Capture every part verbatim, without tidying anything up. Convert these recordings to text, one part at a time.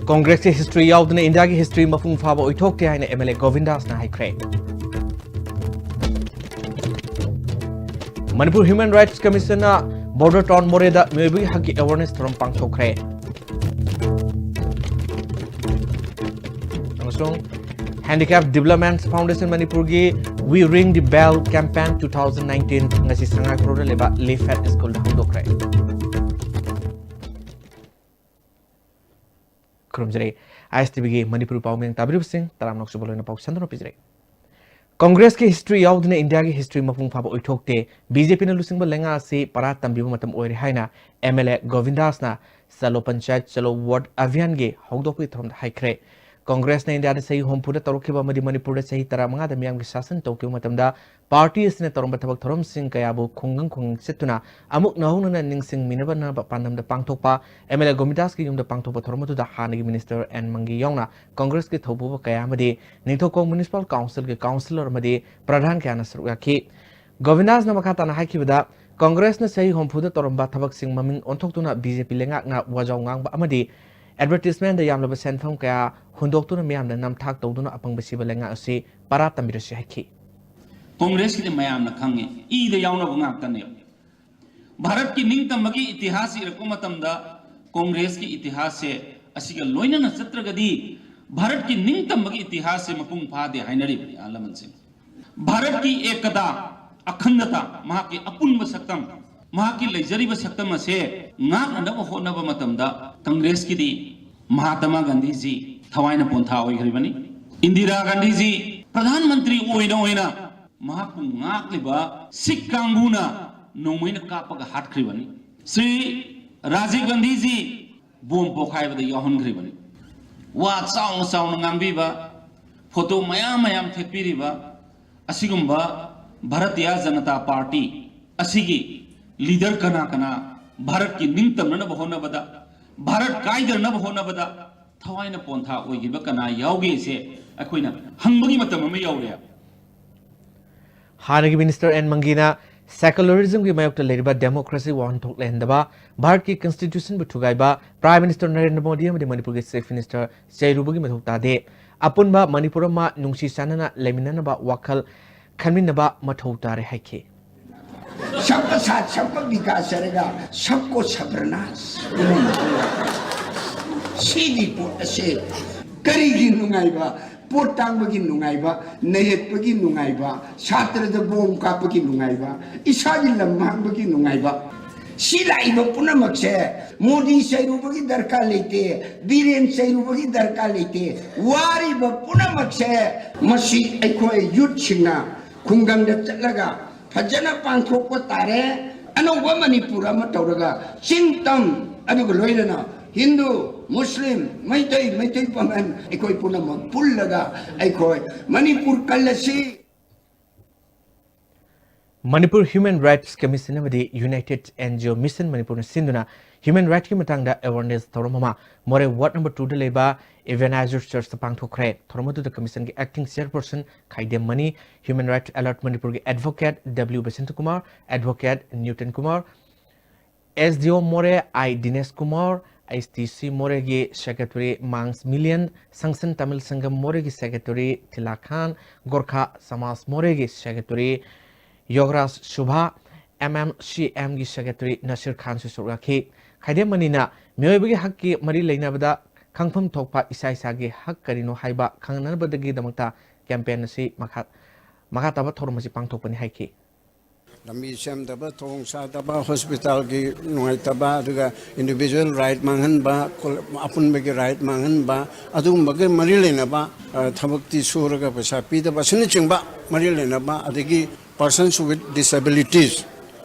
ꯀꯣꯡꯒ꯭ꯔꯦꯁꯀꯤ history ꯌꯥꯎꯗꯅ ꯏꯟꯗꯤꯌꯥꯒꯤ history ꯃꯄꯨꯡ ꯐꯥꯕ ꯑꯣꯏꯊꯣꯛꯇꯦ ꯍꯥꯏꯅ ꯑꯦꯝ ꯑꯦꯜ ꯑꯦ ꯒꯣꯕꯤꯟꯗꯥꯁꯅ ꯍꯥꯏꯈ꯭ꯔꯦ꯫ ꯃꯅꯤꯄꯨꯔ ꯍ꯭ꯌꯨꯃꯦꯟ ꯔꯥꯏꯠꯁ ꯀꯃꯤꯁꯟꯅ ꯕꯣꯔꯗꯔ ꯇꯥꯎꯟ ꯃꯣꯔꯦꯗ ꯃꯤꯑꯣꯏꯕꯒꯤ ꯍꯛꯀꯤ ꯑꯦꯋꯥꯔꯅꯦꯁ ꯊꯧꯔꯝ ꯄꯥꯡꯊꯣꯛꯈ꯭ꯔꯦ꯫ ꯑꯃꯁꯨꯡ Handicap Development Foundation ꯃꯅꯤꯄꯨꯔꯒꯤ We Ring the Bell campaign two thousand nineteen ꯉꯁꯤ ꯁꯉꯥꯏꯄ꯭ꯔꯧꯗ ꯂꯩꯕ ꯂꯤꯐꯦꯠ ꯁ꯭ꯀꯨꯜꯗ ꯍꯧꯗꯣꯛꯈ꯭ꯔꯦ꯫ ꯈꯨꯔꯨꯝꯖꯔꯤ꯫ ꯑꯥꯏ ꯑꯦꯁ ꯇꯤ ꯚꯤꯒꯤ ꯃꯅꯤꯄꯨꯔꯤ ꯄꯥꯎꯃꯤ ꯇꯥꯕꯤꯔꯤꯕꯁꯤꯡ ꯇꯔꯥꯝꯅ ꯑꯣꯛꯆꯕ ꯂꯣꯏꯅ ꯄꯥꯎ ꯁꯟꯗꯣꯛꯅ ꯄꯤꯖꯔꯤ꯫ ꯀꯣꯡꯒ꯭ꯔꯦꯁꯀꯤ ꯍꯤꯁꯇ꯭ꯔꯤ ꯌꯥꯎꯗꯅ ꯏꯟꯗꯤꯌꯥꯒꯤ ꯍꯤꯁꯇ꯭ꯔꯤ ꯃꯄꯨꯡ ꯐꯥꯕ ꯑꯣꯏꯊꯣꯛꯇꯦ꯫ ꯕꯤ ꯖꯦ ꯄꯤꯅ ꯂꯨꯆꯤꯡꯕ ꯂꯩꯉꯥꯛ ꯑꯁꯤ ꯄꯔꯥ ꯇꯝꯕꯤꯕ ꯃꯇꯝ ꯑꯣꯏꯔꯦ ꯍꯥꯏꯅ ꯑꯦꯝ ꯑꯦꯜ ꯑꯦ ꯒꯣꯕꯤꯟꯗꯥꯁꯅ ꯆꯂꯣ ꯄꯟꯆꯥꯌꯠ ꯆꯂꯣ ꯋꯣꯠ ꯑꯚꯤꯌꯥꯟꯒꯤ ꯍꯧꯗꯣꯛꯄꯒꯤ ꯊꯧꯔꯝꯗ ꯍꯥꯏꯈ꯭ꯔꯦ꯫ ꯀꯣꯡꯒ꯭ꯔꯦꯁꯅ ꯏꯟꯗꯤꯌꯥꯗ ꯆꯍꯤ ꯍꯨꯝꯐꯨꯗ ꯇꯧꯔꯛꯈꯤꯕ ꯑꯃꯗꯤ ꯃꯅꯤꯄꯨꯔꯗ ꯆꯍꯤ ꯇꯔꯥꯃꯉꯥꯗ ꯃꯤꯌꯥꯝꯒꯤ ꯁꯥꯁꯟ ꯇꯧꯈꯤꯕ ꯃꯇꯝꯗ ꯄꯥꯔꯇꯤ ꯑꯁꯤꯅ ꯇꯧꯔꯝꯕ ꯊꯕꯛ ꯊꯧꯔꯝꯁꯤꯡ ꯀꯌꯥꯕꯨ ꯈꯨꯡꯒꯪ ꯈꯨꯡꯒꯪ ꯆꯠꯇꯨꯅ ꯑꯃꯨꯛ ꯅꯧꯍꯧꯅꯅ ꯅꯤꯡꯁꯤꯡꯃꯤꯟꯅꯕ ꯄꯥꯟꯗꯝꯗ ꯄꯥꯡꯊꯣꯛꯄ ꯑꯦꯝ ꯑꯦꯜ ꯑꯦ ꯒꯣꯕꯤꯟꯗꯥꯁꯀꯤ ꯌꯨꯝꯗ ꯄꯥꯡꯊꯣꯛꯄ ꯊꯧꯔꯝ ꯑꯗꯨꯗ ꯍꯥꯟꯅꯒꯤ ꯃꯤꯅꯤꯁꯇꯔ ꯑꯦꯟ ꯃꯪꯒꯤ ꯌꯥꯎꯅ ꯀꯣꯡꯒ꯭ꯔꯦꯁꯀꯤ ꯊꯧꯄꯨꯕ ꯀꯌꯥ ꯑꯃꯗꯤ ꯅꯤꯡꯊꯧꯈꯣꯡ ꯃ꯭ꯌꯨꯅꯤꯁꯤꯄꯥꯜ ꯀꯥꯎꯟꯁꯤꯜꯒꯤ ꯀꯥꯎꯟꯁꯤꯂꯔ ꯑꯃꯗꯤ ꯄ꯭ꯔꯙꯥꯟ ꯀꯌꯥꯅ ꯁꯔꯨꯛ ꯌꯥꯈꯤ꯫ ꯒꯣꯕꯤꯟꯗꯥꯁꯅ ꯃꯈꯥ ꯇꯥꯅ ꯍꯥꯏꯈꯤꯕꯗ, ꯀꯣꯡꯒ꯭ꯔꯦꯁꯅ ꯆꯍꯤ ꯍꯨꯝꯐꯨꯗ ꯇꯧꯔꯝꯕ ꯊꯕꯛꯁꯤꯡ ꯃꯃꯤꯡ ꯑꯣꯟꯊꯣꯛꯇꯨꯅ ꯕꯤ ꯖꯦ ꯄꯤ ꯂꯩꯉꯥꯛꯅ ꯋꯥꯖꯥꯎ ꯉꯥꯡꯕ ꯑꯃꯗꯤ ꯑꯦꯗꯚꯔꯇꯤꯁꯃꯦꯟꯗ ꯌꯥꯝꯂꯕ ꯁꯦꯟꯐꯝ ꯀꯌꯥ ꯍꯨꯟꯗꯣꯛꯇꯨꯅ ꯃꯤꯌꯥꯝꯗ ꯅꯝꯊꯥꯛ ꯇꯧꯗꯨꯅ ꯑꯄꯪꯕ ꯁꯤꯕ ꯂꯩꯉꯥꯛ ꯑꯁꯤ ꯄꯔꯥ ꯇꯝꯕꯤꯔꯁꯤ ꯍꯥꯏꯈꯤ꯫ ꯀꯣꯡꯒ꯭ꯔꯦꯁꯀꯤꯗꯤ ꯃꯌꯥꯝꯅ ꯈꯪꯉꯤ, ꯏꯗ ꯌꯥꯎꯅꯕ ꯉꯥꯛꯇꯅꯦ꯫ ꯚꯥꯔꯠꯀꯤ ꯅꯤꯡꯇꯝꯕꯒꯤ ꯏꯇꯤꯍꯥꯁ ꯏꯔꯛꯄ ꯃꯇꯝꯗ ꯀꯣꯡꯒ꯭ꯔꯦꯁꯀꯤ ꯏꯇꯤꯍꯥꯁꯁꯦ ꯑꯁꯤꯒ ꯂꯣꯏꯅꯅ ꯆꯠꯇ꯭ꯔꯒꯗꯤ ꯚꯥꯔꯠꯀꯤ ꯅꯤꯡꯇꯝꯕꯒꯤ ꯏꯇꯤꯍꯥꯁꯁꯦ ꯃꯄꯨꯡ ꯐꯥꯗꯦ ꯍꯥꯏꯅꯔꯤꯕꯅꯤ ꯑꯍꯜ ꯂꯃꯟꯁꯤꯡ꯫ ꯚꯥꯔꯠꯀꯤ ꯑꯦꯀꯇꯥ, ꯑꯈꯟꯗꯇꯥ, ꯃꯍꯥꯛꯀꯤ ꯑꯄꯨꯟꯕ ꯁꯛꯇꯝ, ꯃꯍꯥꯛꯀꯤ ꯂꯩꯖꯔꯤꯕ ꯁꯛꯇꯝ ꯑꯁꯦ ꯉꯥꯛꯅꯅꯕ ꯍꯣꯠꯅꯕ ꯃꯇꯝꯗ ꯀꯪꯒ꯭ꯔꯦꯁꯀꯤꯗꯤ ꯃꯍꯥꯇꯃꯥ ꯒꯥꯟꯙꯤꯖꯤ ꯊꯋꯥꯏꯅ ꯄꯣꯟꯊꯥ ꯑꯣꯏꯈ꯭ꯔꯤꯕꯅꯤ꯫ ꯏꯟꯗꯤꯔꯥ ꯒꯥꯟꯙꯤꯖꯤ ꯄ꯭ꯔꯙꯥꯟ ꯃꯟꯇ꯭ꯔꯤ ꯑꯣꯏꯅ ꯑꯣꯏꯅ ꯃꯍꯥꯛꯄꯨ ꯉꯥꯛꯂꯤꯕ ꯁꯤꯈ ꯀꯥꯡꯕꯨꯅ ꯅꯣꯡꯃꯩꯅ ꯀꯥꯞꯄꯒ ꯍꯥꯠꯈ꯭ꯔꯤꯕꯅꯤ꯫ ꯁ꯭ꯔꯤ ꯔꯥꯖꯤꯕ ꯒꯥꯟꯙꯤꯖꯤ ꯕꯣꯝ ꯄꯣꯈꯥꯏꯕꯗ ꯌꯥꯎꯍꯟꯈ꯭ꯔꯤꯕꯅꯤ꯫ ꯋꯥ ꯆꯥꯎꯅ ꯆꯥꯎꯅ ꯉꯥꯡꯕꯤꯕ, ꯐꯣꯇꯣ ꯃꯌꯥꯝ ꯃꯌꯥꯝ ꯊꯦꯠꯄꯤꯔꯤꯕ ꯑꯁꯤꯒꯨꯝꯕ ꯚꯥꯔꯇꯤꯌꯥ ꯖꯅꯇꯥ ꯄꯥꯔꯇꯤ ꯑꯁꯤꯒꯤ ꯂꯤꯗꯔ ꯀꯅꯥ ꯀꯅꯥ ꯚꯥꯔꯠꯀꯤ ꯅꯤꯡꯇꯝꯅꯅꯕ ꯍꯣꯠꯅꯕꯗ, ꯚꯥꯔꯠ ꯀꯥꯏꯗꯅꯕ ꯍꯣꯠꯅꯕꯗ ꯊꯋꯥꯏꯅ ꯄꯣꯟꯊꯥ ꯑꯣꯏꯈꯤꯕ ꯀꯅꯥ ꯌꯥꯎꯒꯦꯁꯦ ꯑꯩꯈꯣꯏꯅ ꯍꯪꯕꯒꯤ ꯃꯇꯝ ꯑꯃ ꯌꯧꯔꯦ꯫ ꯍꯥꯟꯅꯒꯤ ꯃꯤꯅꯤꯁꯇꯔ ꯑꯦꯟ ꯃꯪꯒꯤꯅ Secularismꯒꯤ ꯃꯥꯌꯣꯛꯇ ꯂꯩꯔꯤꯕ democracy ꯋꯥꯍꯟꯊꯣꯛ ꯂꯩꯍꯟꯗꯕ, ꯚꯥꯔꯠꯀꯤ constitutionꯕꯨ ꯊꯨꯒꯥꯏꯕ, Prime Minister ꯅꯔꯦꯟꯗ꯭ꯔ ꯃꯣꯗꯤ ꯑꯃꯗꯤ ꯃꯅꯤꯄꯨꯔꯒꯤ Chief Minister ꯆꯩꯔꯨꯕꯒꯤ ꯃꯊꯧ ꯇꯥꯗꯦ꯫ ꯑꯄꯨꯟꯕ ꯃꯅꯤꯄꯨꯔ ꯑꯃ ꯅꯨꯡꯁꯤ ꯆꯥꯟꯅꯅ ꯂꯩꯃꯤꯟꯅꯅꯕ ꯋꯥꯈꯜ ꯈꯟꯃꯤꯟꯅꯕ ꯃꯊꯧ ꯇꯥꯔꯦ ꯍꯥꯏꯈꯤ꯫ सबका साथ सबका विकास चलेगा, सबको सत्यानाश ꯁꯤꯒꯤ ꯄꯣꯠ ꯑꯁꯦ ꯀꯔꯤꯒꯤ ꯅꯨꯡꯉꯥꯏꯕ? ꯄꯣꯠ ꯇꯥꯡꯕꯒꯤ ꯅꯨꯡꯉꯥꯏꯕ, ꯅꯌꯦꯠꯄꯒꯤ ꯅꯨꯡꯉꯥꯏꯕ, ꯁꯥꯇ꯭ꯔꯗ ꯕꯣꯝ ꯀꯥꯞꯄꯒꯤ ꯅꯨꯡꯉꯥꯏꯕ, ꯏꯁꯥꯒꯤ ꯂꯝ ꯃꯥꯡꯕꯒꯤ ꯅꯨꯡꯉꯥꯏꯕ꯫ ꯁꯤ ꯂꯥꯛꯏꯕ ꯄꯨꯝꯅꯃꯛꯁꯦ ꯃꯣꯗꯤ ꯆꯩꯔꯨꯕꯒꯤ ꯗꯔꯀꯥꯔ ꯂꯩꯇꯦ, ꯕꯤꯔꯦꯟ ꯆꯩꯔꯨꯕꯒꯤ ꯗꯔꯀꯥꯔ ꯂꯩꯇꯦ꯫ ꯋꯥꯔꯤꯕ ꯄꯨꯝꯅꯃꯛꯁꯦ ꯃꯁꯤ ꯑꯩꯈꯣꯏ youthꯁꯤꯡꯅ ꯈꯨꯡꯒꯪꯗ ꯆꯠꯂꯒ ꯐꯖꯅ ꯄꯥꯡꯊꯣꯛꯄ ꯇꯥꯔꯦ꯫ ꯑꯅꯧꯕ ꯃꯅꯤꯄꯨꯔ ꯑꯃ ꯇꯧꯔꯒ ꯆꯤꯡ ꯇꯝ ꯑꯗꯨꯒ ꯂꯣꯏꯅꯅ ꯍꯤꯟꯗꯨ, ꯃꯨꯁꯂꯤꯝ, ꯃꯩꯇꯩ, ꯃꯩꯇꯩ ꯄꯥꯉꯜ ꯑꯩꯈꯣꯏ ꯄꯨꯝꯅꯃꯛ ꯄꯨꯜꯂꯒ ꯑꯩꯈꯣꯏ Manipur ꯀꯜꯂꯁꯤ꯫ Manipur Human Rights Commission ꯑꯃꯗꯤ United NGO Mission ꯃꯅꯤꯄꯨꯔꯅ ꯁꯤꯟꯗꯨꯅ human rightꯀꯤ ꯃꯇꯥꯡꯗ awareness ꯊꯧꯔꯝ ꯑꯃ ꯃꯣꯔꯦ ward number twoꯗ ꯂꯩꯕ Ebenezer Churchꯇ ꯄꯥꯡꯊꯣꯛꯈ꯭ꯔꯦ꯫ ꯊꯧꯔꯝ ꯑꯗꯨꯗ commissionꯒꯤ acting chairperson Khaidem Mani, Human Rights Alert ꯃꯅꯤꯄꯨꯔꯒꯤ advocate W Basanta Kumar, advocate Newton Kumar, SDO Moreh I Dinesh Kumar, HTC ꯃꯣꯔꯦꯒꯤ secretary ꯃꯥꯡꯁ ꯃꯤꯂꯤꯌꯟ, ꯁꯪꯁꯟ ꯇꯥꯃꯤꯜ ꯁꯪꯒꯝ ꯃꯣꯔꯦꯒꯤ secretary ꯊꯤꯂꯥ ꯈꯥꯟ, ꯒꯣꯔꯈꯥ ꯁꯃꯥꯖ ꯃꯣꯔꯦꯒꯤ secretary ꯌꯣꯒꯔꯥꯖ ꯁꯨꯚꯥ, MMCMꯒꯤ secretary ꯅꯁꯤꯔ ꯈꯥꯟꯁꯨ ꯁꯔꯨꯛ ꯌꯥꯈꯤ꯫ ꯈꯥꯏꯗꯦꯝ ꯃꯅꯤꯅ ꯃꯤꯑꯣꯏꯕꯒꯤ ꯍꯛꯀꯤ ꯃꯔꯤ ꯂꯩꯅꯕꯗ ꯈꯪꯐꯝ ꯊꯣꯛꯄ ꯏꯁꯥ ꯏꯁꯥꯒꯤ ꯍꯛ ꯀꯔꯤꯅꯣ ꯍꯥꯏꯕ ꯈꯪꯅꯅꯕꯗꯒꯤꯗꯃꯛꯇ campaign ꯑꯁꯤ ꯃꯈꯥ, ꯃꯈꯥ ꯇꯥꯕ ꯊꯧꯔꯝ ꯑꯁꯤ ꯄꯥꯡꯊꯣꯛꯄꯅꯤ ꯍꯥꯏꯈꯤ꯫ ꯂꯝꯕꯤ ꯁꯦꯝꯗꯕ, ꯊꯣꯡ ꯆꯥꯗꯕ, ꯍꯣꯁꯄꯤꯇꯥꯜꯒꯤ ꯅꯨꯡꯉꯥꯏꯇꯕ, ꯑꯗꯨꯒ individual right ꯃꯥꯡꯍꯟꯕ, ꯑꯄꯨꯟꯕꯒꯤ right ꯃꯥꯡꯍꯟꯕ, ꯑꯗꯨꯒꯨꯝꯕꯒ ꯃꯔꯤ ꯂꯩꯅꯕ, ꯑ, ꯊꯕꯛꯇꯤ ꯁꯨꯔꯒ ꯄꯩꯁꯥ ꯄꯤꯗꯕ ꯑꯁꯤꯅꯆꯤꯡꯕ ꯃꯔꯤ ꯂꯩꯅꯕ, ꯑꯗꯒꯤ persons with disabilities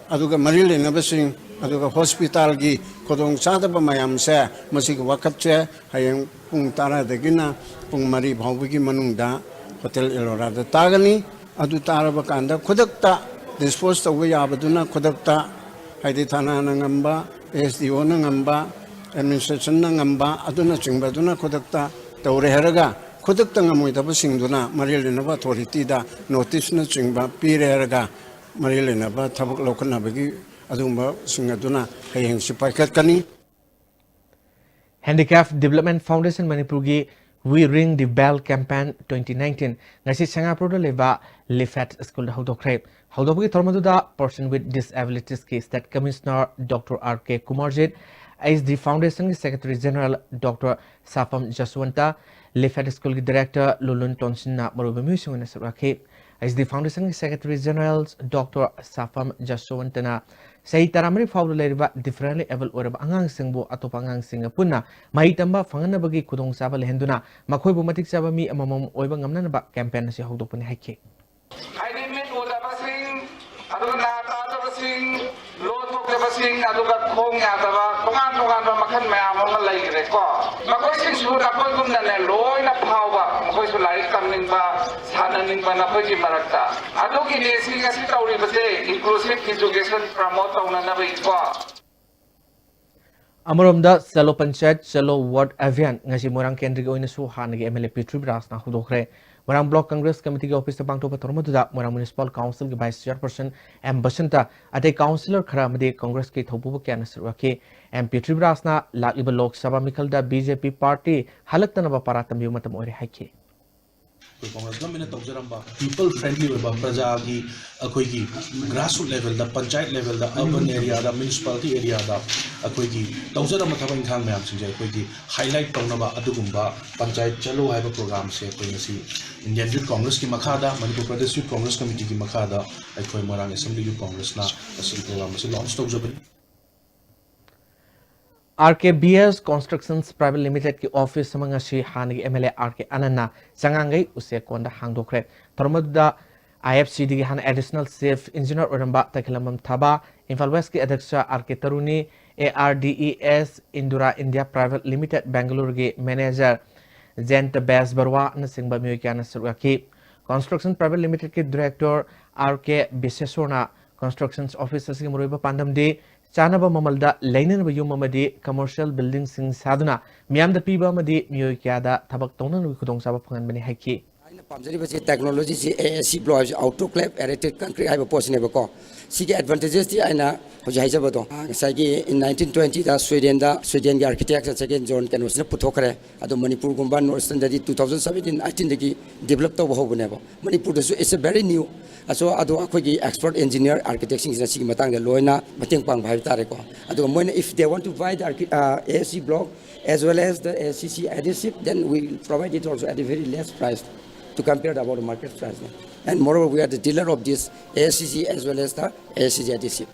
ꯑꯗꯨꯒ ꯃꯔꯤ ꯂꯩꯅꯕꯁꯤꯡ, ꯑꯗꯨꯒ ꯍꯣꯁꯄꯤꯇꯥꯜꯒꯤ ꯈꯨꯗꯣꯡ ꯆꯥꯗꯕ ꯃꯌꯥꯝꯁꯦ, ꯃꯁꯤꯒꯤ ꯋꯥꯀꯠꯁꯦ ꯍꯌꯦꯡ ꯄꯨꯡ ꯇꯔꯥꯗꯒꯤꯅ ꯄꯨꯡ ꯃꯔꯤ ꯐꯥꯎꯕꯒꯤ ꯃꯅꯨꯡꯗ ꯍꯣꯇꯦꯜ ꯏꯂꯣꯔꯥꯗ ꯇꯥꯒꯅꯤ꯫ ꯑꯗꯨ ꯇꯥꯔꯕ ꯀꯥꯟꯗ ꯈꯨꯗꯛꯇ dispose ꯇꯧꯕ ꯌꯥꯕꯗꯨꯅ ꯈꯨꯗꯛꯇ, ꯍꯥꯏꯗꯤ ꯊꯥꯅꯥꯅ ꯉꯝꯕ, SDOꯅ ꯉꯝꯕ, administrationꯅ ꯉꯝꯕ, ꯑꯗꯨꯅꯆꯤꯡꯕꯗꯨꯅ ꯈꯨꯗꯛꯇ ꯇꯧꯔꯦ ꯍꯥꯏꯔꯒ, ꯈꯨꯗꯛꯇ ꯉꯝꯃꯣꯏꯗꯕꯁꯤꯡꯗꯨꯅ ꯃꯔꯤ ꯂꯩꯅꯕ authorityꯗ noticeꯅꯆꯤꯡꯕ ꯄꯤꯔꯦ ꯍꯥꯏꯔꯒ, ꯃꯔꯤ ꯂꯩꯅꯕ ꯊꯕꯛ ꯂꯧꯈꯠꯅꯕꯒꯤ ꯑꯗꯨꯒꯨꯝꯕꯁꯤꯡ ꯑꯗꯨꯅ ꯍꯌꯦꯡꯁꯨ ꯄꯥꯏꯈꯠꯀꯅꯤ꯫ Handicap Development Foundation ꯃꯅꯤꯄꯨꯔꯒꯤ We Ring the Bell Campaign twenty nineteen ꯉꯁꯤ ꯁꯉꯥꯏꯄ꯭ꯔꯧꯗ ꯂꯩꯕ ꯂꯤꯐꯦꯠ ꯁ꯭ꯀꯨꯜꯗ ꯍꯧꯗꯣꯛꯈ꯭ꯔꯦ꯫ ꯍꯧꯗꯣꯛꯄꯒꯤ ꯊꯧꯔꯝ ꯑꯗꯨꯗ Person with Disabilitiesꯀꯤ State Commissioner Doctor R K Kumarjit, H D Foundationꯒꯤ Secretary General Doctor ꯁꯥꯐꯝ ꯖꯁꯋꯟꯇ, ꯂꯤꯐꯦꯠ ꯁ꯭ꯀꯨꯜꯒꯤ Director ꯂꯨꯂꯨꯟ ꯇꯣꯟꯁꯤꯟꯅ ꯃꯔꯨꯑꯣꯏꯕ ꯃꯤꯑꯣꯏꯁꯤꯡ ꯑꯣꯏꯅ ꯁꯔꯨꯛ ꯌꯥꯈꯤ꯫ H D Foundationꯒꯤ Secretary General Doctor ꯁꯥꯐꯝ ꯖꯁꯋꯟꯇꯅ ꯆꯍꯤ ꯇꯔꯥꯃꯔꯤ ꯐꯥꯎꯕꯗ ꯂꯩꯔꯤꯕ differently able ꯑꯣꯏꯔꯕ ꯑꯉꯥꯡꯁꯤꯡꯕꯨ ꯑꯇꯣꯞꯄ ꯑꯉꯥꯡꯁꯤꯡꯒ ꯄꯨꯟꯅ ꯃꯍꯩ ꯇꯝꯕ ꯐꯪꯍꯟꯅꯕꯒꯤ ꯈꯨꯗꯣꯡꯆꯥꯕ ꯂꯩꯍꯟꯗꯨꯅ ꯃꯈꯣꯏꯕꯨ ꯃꯇꯤꯛ ꯆꯥꯕ ꯃꯤ ꯑꯃꯃꯝ ꯑꯣꯏꯕ ꯉꯝꯅꯅꯕ campaign ꯑꯁꯤ ꯍꯧꯗꯣꯛꯄꯅꯤ ꯍꯥꯏꯈꯤ꯫ ꯍꯥꯏꯗꯤ ꯃꯤꯠ ꯎꯗꯕꯁꯤꯡ, ꯑꯗꯨꯒ ꯅꯥ ꯇꯥꯗꯕꯁꯤꯡ, ꯂꯣ ꯊꯣꯛꯇꯕꯁꯤꯡ, ꯑꯗꯨꯒ ꯈꯣꯡ ꯌꯥꯗꯕ, ꯇꯣꯉꯥꯟ ꯇꯣꯉꯥꯟꯕ ꯃꯈꯜ ꯃꯌꯥꯝ ꯑꯃ ꯂꯩꯈ꯭ꯔꯦꯀꯣ꯫ ꯃꯈꯣꯏꯁꯤꯡꯁꯨ ꯅꯈꯣꯏꯒꯨꯝꯅꯅꯦ ꯂꯣꯏꯅ ꯐꯥꯎꯕ, ꯃꯈꯣꯏꯁꯨ ꯂꯥꯏꯔꯤꯛ ꯇꯝꯅꯤꯡꯕ, ꯁꯥꯟꯅꯅꯤꯡꯕ ꯅꯈꯣꯏꯒꯤ ꯃꯔꯛꯇ꯫ ꯑꯗꯨꯒꯤꯅꯦ ꯁꯤ ꯉꯁꯤ ꯇꯧꯔꯤꯕꯁꯦ, inclusive education promote ꯇꯧꯅꯅꯕꯒꯤꯀꯣ꯫ ꯑꯃꯔꯣꯝꯗ ꯆꯂꯣ ꯄꯟꯆꯥꯌꯠ ꯆꯂꯣ ꯋꯥꯔꯗ ꯑꯚꯤꯌꯥꯟ ꯉꯁꯤ ꯃꯣꯏꯔꯥꯡ ꯀꯦꯟꯗ꯭ꯔꯒꯤ ꯑꯣꯏꯅꯁꯨ ꯍꯥꯟꯅꯒꯤ MLA ꯄ꯭ꯔꯤꯊ꯭ꯋꯤꯔꯥꯖꯅ ꯍꯧꯗꯣꯛꯈ꯭ꯔꯦ꯫ ꯃꯣꯏꯔꯥꯡ Block Congress Committeeꯒꯤ officeꯇ ꯄꯥꯡꯊꯣꯛꯄ ꯊꯧꯔꯝ ꯑꯗꯨꯗ ꯃꯣꯏꯔꯥꯡ Municipal Councilꯒꯤ Vice Chairperson M Basanta, ꯑꯇꯩ councillor ꯈꯔ ꯑꯃꯗꯤ Congressꯀꯤ ꯊꯧꯄꯨꯕ ꯀꯌꯥꯅ ꯁꯔꯨꯛ ꯌꯥꯈꯤ꯫ ꯑꯦꯝ ꯄ꯭ꯔꯤꯊ꯭ꯋꯤꯔꯥꯖꯅ ꯂꯥꯛꯂꯤꯕ Lok Sabha ꯃꯤꯈꯜꯗ BJP party ꯍꯜꯂꯛꯇꯅꯕ para ꯇꯝꯕꯤꯕ ꯃꯇꯝ ꯑꯣꯏꯔꯦ ꯍꯥꯏꯈꯤ꯫ ꯑꯩꯈꯣꯏ Congress governmentꯅ ꯇꯧꯖꯔꯝꯕ people friendly ꯑꯣꯏꯕ, ꯄ꯭ꯔꯖꯥꯒꯤ, ꯑꯩꯈꯣꯏꯒꯤ grassroot levelꯗ, ꯄꯟꯆꯥꯌꯠ levelꯗ, urban areaꯗ, municipality areaꯗ ꯑꯩꯈꯣꯏꯒꯤ ꯇꯧꯖꯔꯝꯕ ꯊꯕꯛ ꯏꯪꯈꯥꯡ ꯃꯌꯥꯝꯁꯤꯡꯁꯦ ꯑꯩꯈꯣꯏꯒꯤ highlight ꯇꯧꯅꯕ ꯑꯗꯨꯒꯨꯝꯕ ꯄꯟꯆꯥꯌꯠ ꯆꯂꯣ ꯍꯥꯏꯕ programꯁꯦ ꯑꯩꯈꯣꯏ ꯉꯁꯤ Indian Youth Congressꯀꯤ ꯃꯈꯥꯗ, Manipur Pradesh Youth Congress Committeeꯒꯤ ꯃꯈꯥꯗ ꯑꯩꯈꯣꯏ ꯃꯣꯏꯔꯥꯡ Assembly Youth Congressꯅ ꯉꯁꯤꯒꯤ program ꯑꯁꯤ launch ꯇꯧꯖꯕꯅꯤ꯫ RKBS Constructions Private Limitedꯀꯤ office ꯑꯃ ꯉꯁꯤ ꯍꯥꯟꯅꯒꯤ MLA RK ꯑꯅꯟꯅ ꯆꯉꯥꯡꯒꯩ ꯎꯆꯦꯛꯀꯣꯟꯗ ꯍꯥꯡꯗꯣꯛꯈ꯭ꯔꯦ꯫ ꯊꯧꯔꯝ ꯑꯗꯨꯗ IFCDꯒꯤ ꯍꯥꯟꯅ Additional Chief Engineer ꯑꯣꯏꯔꯝꯕ ꯇꯈꯦꯂꯝꯕꯝ ꯊꯥꯕ, Imphal Westꯀꯤ ꯑꯗ꯭ꯌꯛꯁ RK ꯇꯔꯨꯅꯤ, ARDES Indura India Private Limited Bengaloreꯒꯤ manager ꯖꯌꯟꯇ ꯕꯦꯖꯕꯔꯋꯥꯅꯆꯤꯡꯕ ꯃꯤꯑꯣꯏ ꯀꯌꯥꯅ ꯁꯔꯨꯛ ꯌꯥꯈꯤ꯫ Construction Private Limitedꯀꯤ director RK ꯕꯤꯁꯦꯁꯣꯔꯅ construction office ꯑꯁꯤꯒꯤ ꯃꯔꯨꯑꯣꯏꯕ ꯄꯥꯟꯗꯝꯗꯤ ꯆꯥꯅꯕ ꯃꯃꯜꯗ ꯂꯩꯅꯅꯕ ꯌꯨꯝ ꯑꯃꯗꯤ commercial buildingꯁꯤꯡ ꯁꯥꯗꯨꯅ ꯃꯤꯌꯥꯝꯗ ꯄꯤꯕ ꯑꯃꯗꯤ ꯃꯤꯑꯣꯏ ꯀꯌꯥꯗ ꯊꯕꯛ ꯇꯧꯅꯅꯕꯒꯤ ꯈꯨꯗꯣꯡꯆꯥꯕ ꯐꯪꯍꯟꯕꯅꯤ ꯍꯥꯏꯈꯤ꯫ ꯄꯥꯝꯖꯔꯤꯕꯁꯤ ꯇꯦꯛꯅꯣꯂꯣꯖꯤꯁꯤ ꯑꯦ ꯑꯦꯁ ꯁꯤ ꯕ꯭ꯂꯣꯛ ꯍꯥꯏꯕꯁꯤ ꯑꯣꯇꯣꯀ꯭ꯂꯦꯞ ꯑꯦꯔꯦꯇꯦꯠ ꯀꯟꯀ꯭ꯔꯤꯠ ꯍꯥꯏꯕ ꯄꯣꯠꯁꯤꯅꯦꯕꯀꯣ꯫ ꯁꯤꯒꯤ ꯑꯦꯗꯚꯥꯟꯇꯦꯖꯦꯁꯇꯤ ꯑꯩꯅ ꯍꯧꯖꯤꯛ ꯍꯥꯏꯖꯕꯗꯣ, ꯑ, ꯉꯁꯥꯏꯒꯤ in nineteen twenty ꯗ ꯁ꯭ꯋꯤꯗꯦꯟꯗ, ꯁ꯭ꯋꯤꯗꯦꯟꯒꯤ ꯑꯥꯔꯀꯤꯇꯦꯛ ꯁꯦꯀꯦꯟ ꯖꯣꯟ ꯀꯩꯅꯣꯁꯤꯅ ꯄꯨꯊꯣꯛꯈ꯭ꯔꯦ꯫ ꯑꯗꯣ ꯃꯅꯤꯄꯨꯔꯒꯨꯝꯕ ꯅꯣꯔꯠ ꯏꯁꯇꯔꯟꯗꯗꯤ two thousand seventeen eighteen ꯗꯒꯤ ꯗꯤꯕꯂꯞ ꯇꯧꯕ ꯍꯧꯕꯅꯦꯕ꯫ ꯃꯅꯤꯄꯨꯔꯗꯁꯨ it's a very new, ꯑꯁꯣ ꯑꯗꯣ ꯑꯩꯈꯣꯏꯒꯤ ꯑꯦꯛꯁꯄꯔꯠ ꯏꯟꯖꯤꯅꯤꯌꯔ ꯑꯥꯔꯀꯤꯇꯦꯛꯁꯤꯡꯁꯤꯅ ꯁꯤꯒꯤ ꯃꯇꯥꯡꯗ ꯂꯣꯏꯅ ꯃꯇꯦꯡ ꯄꯥꯡꯕ ꯍꯥꯏꯕ ꯇꯥꯔꯦꯀꯣ꯫ ꯑꯗꯨꯒ ꯃꯣꯏꯅ, if they want to buy the archi-, uh, A S C block as well as the A S C C adhesive, then we will provide it also at a very less price to compare about the market price. And moreover, we are the dealer of this A S C C as well as the A S C C adhesive.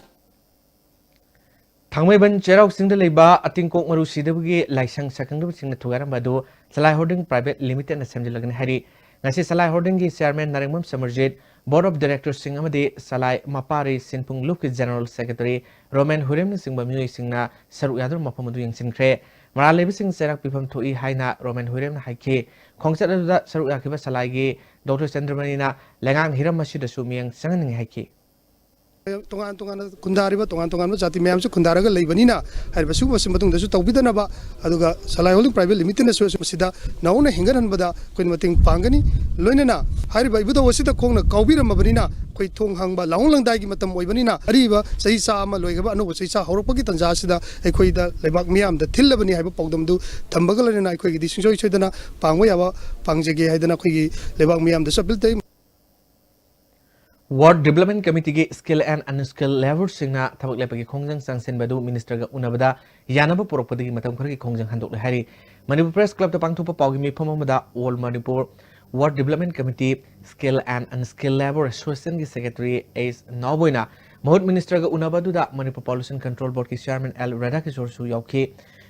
ꯊꯥꯡꯃꯩꯕꯟ ꯆꯩꯔꯥꯎ ꯆꯤꯡꯗ ꯂꯩꯕ ꯑꯇꯤꯡꯀꯣꯛ ꯃꯔꯨ ꯁꯤꯗꯕꯒꯤ ꯂꯥꯏꯁꯪ ꯁꯛꯈꯪꯗꯕꯁꯤꯡꯅ ꯊꯨꯒꯥꯏꯔꯝꯕ ꯑꯗꯨ ꯁꯂꯥꯏ hoarding private ꯂꯤꯃꯤꯇꯦꯠꯅ ꯁꯦꯝꯖꯤꯜꯂꯒꯅꯤ ꯍꯥꯏꯔꯤ꯫ ꯉꯁꯤ ꯁꯂꯥꯏ ꯍꯣꯔꯗꯤꯡꯒꯤ chairman ꯅꯥꯔꯤꯡꯕꯝ ꯁꯃꯔꯖꯤꯠ, board of ꯗꯥꯏꯔꯦꯛꯇꯔꯁꯤꯡ ꯑꯃꯗꯤ ꯁꯂꯥꯏ ꯃꯄꯥꯔꯤ ꯁꯤꯟꯐꯨꯡ ꯂꯨꯞꯀꯤ general secretary Roman ꯍꯨꯏꯔꯦꯝꯅꯆꯤꯡꯕ ꯃꯤꯑꯣꯏꯁꯤꯡꯅ ꯁꯔꯨꯛ ꯌꯥꯗꯨꯅ ꯃꯐꯝ ꯑꯗꯨ ꯌꯦꯡꯁꯤꯟꯈ꯭ꯔꯦ꯫ ꯃꯔꯥꯜ ꯂꯩꯕꯁꯤꯡ ꯆꯩꯔꯥꯛ ꯄꯤꯐꯝ ꯊꯣꯛꯏ ꯍꯥꯏꯅ ꯔꯣꯃꯦꯟ ꯍꯨꯏꯔꯦꯝꯅ ꯍꯥꯏꯈꯤ꯫ ꯈꯣꯡꯆꯠ ꯑꯗꯨꯗ ꯁꯔꯨꯛ ꯌꯥꯈꯤꯕ ꯁꯂꯥꯏꯒꯤ ꯗꯣꯛꯇꯔ ꯆꯟꯗ꯭ꯔꯃꯅꯤꯅ ꯂꯩꯉꯥꯛꯅ ꯍꯤꯔꯝ ꯑꯁꯤꯗꯁꯨ ꯃꯤꯠꯌꯦꯡ ꯆꯪꯍꯟꯅꯤꯡꯏ ꯍꯥꯏꯈꯤ꯫ ꯇꯣꯉꯥꯟ ꯇꯣꯉꯥꯟꯅ ꯈꯨꯟꯗꯥꯔꯤꯕ ꯇꯣꯉꯥꯟ ꯇꯣꯉꯥꯟꯕ ꯖꯥꯇꯤ ꯃꯌꯥꯝꯁꯨ ꯈꯨꯟꯗꯥꯔꯒ ꯂꯩꯕꯅꯤꯅ, ꯍꯥꯏꯔꯤꯕ ꯁꯤꯒꯨꯝꯕꯁꯤ ꯃꯇꯨꯡꯗꯁꯨ ꯇꯧꯕꯤꯗꯅꯕ, ꯑꯗꯨꯒ ꯁꯂꯥꯏ ꯍꯣꯜꯗꯤꯡ ꯄ꯭ꯔꯥꯏꯚꯦꯠ ꯂꯤꯃꯤꯇꯦꯠꯅꯁꯨ ꯃꯁꯤꯗ ꯅꯧꯍꯧꯅ ꯍꯦꯟꯒꯠꯍꯟꯕꯗ ꯑꯩꯈꯣꯏꯅ ꯃꯇꯦꯡ ꯄꯥꯡꯒꯅꯤ꯫ ꯂꯣꯏꯅꯅ ꯍꯥꯏꯔꯤꯕ ꯏꯕꯨꯙꯧ ꯑꯁꯤꯗ ꯈꯣꯡꯅ ꯀꯥꯎꯕꯤꯔꯝꯃꯕꯅꯤꯅ, ꯑꯩꯈꯣꯏ ꯊꯣꯡ ꯍꯥꯡꯕ ꯂꯥꯍꯣꯡ ꯂꯪꯗꯥꯏꯒꯤ ꯃꯇꯝ ꯑꯣꯏꯕꯅꯤꯅ, ꯑꯔꯤꯕ ꯆꯍꯤꯆꯥ ꯑꯃ ꯂꯣꯏꯈ꯭ꯔꯕ, ꯑꯅꯧꯕ ꯆꯍꯤꯆꯥ ꯍꯧꯔꯛꯄꯒꯤ ꯇꯥꯟꯖꯥ ꯑꯁꯤꯗ ꯑꯩꯈꯣꯏꯗ ꯂꯩꯕꯥꯛ ꯃꯤꯌꯥꯝꯗ ꯊꯤꯜꯂꯕꯅꯤ ꯍꯥꯏꯕ ꯄꯥꯎꯗꯝꯗꯨ ꯊꯝꯕꯒ ꯂꯣꯏꯅꯅ, ꯑꯩꯈꯣꯏꯒꯤꯗꯤ ꯁꯨꯡꯁꯣꯏ ꯁꯣꯏꯗꯅ ꯄꯥꯡꯕ ꯌꯥꯕ ꯄꯥꯡꯖꯒꯦ ꯍꯥꯏꯗꯅ ꯑꯩꯈꯣꯏꯒꯤ ꯂꯩꯕꯥꯛ ꯃꯤꯌꯥꯝꯗꯁꯨ ꯑꯄꯤꯜ ꯇꯧꯏ꯫ ꯋꯥꯔꯗ ꯗꯤꯕꯂꯞꯃꯦꯟ ꯀꯃꯤꯇꯤꯒꯤ ꯁ꯭ꯀꯤꯜ ꯑꯦꯟ ꯑꯟꯁ꯭ꯀꯤꯜ ꯂꯦꯕꯔꯁꯤꯡꯅ ꯊꯕꯛ ꯂꯦꯞꯄꯒꯤ ꯈꯣꯡꯖꯪ ꯆꯪꯁꯤꯟꯕ ꯑꯗꯨ ꯃꯤꯅꯤꯁꯇꯔꯒ ꯎꯅꯕꯗ ꯌꯥꯅꯕ ꯄꯨꯔꯛꯄꯗꯒꯤ ꯃꯇꯝ ꯈꯔꯒꯤ ꯈꯣꯡꯖꯪ ꯍꯟꯗꯣꯛꯂꯦ ꯍꯥꯏꯔꯤ꯫ ꯃꯅꯤꯄꯨꯔ ꯄ꯭ꯔꯦꯁ ꯀ꯭ꯂꯕꯇ ꯄꯥꯡꯊꯣꯛꯄ ꯄꯥꯎꯒꯤ ꯃꯤꯐꯝ ꯑꯃꯗ all Manipur ward development committee skilled and unskilled labour ꯑꯦꯁꯣꯁꯤꯌꯦꯁꯟꯒꯤ ꯁꯦꯀ꯭ꯔꯦꯇꯔꯤ ꯑꯩꯆ ꯅꯥꯎꯕꯣꯏꯅ ꯃꯍꯨꯠ ꯃꯤꯅꯤꯁꯇꯔꯒ ꯎꯅꯕ ꯑꯗꯨꯗ ꯃꯅꯤꯄꯨꯔ ꯄꯣꯂꯨꯁꯟ ꯀꯟꯇ꯭ꯔꯣꯜ ꯕꯣꯔꯗꯀꯤ ꯆꯤꯌꯥꯔꯃꯦꯟ ꯑꯦꯜ ꯔꯥꯙꯥꯀꯤꯁꯣꯔꯁꯨ ꯌꯥꯎꯈꯤ꯫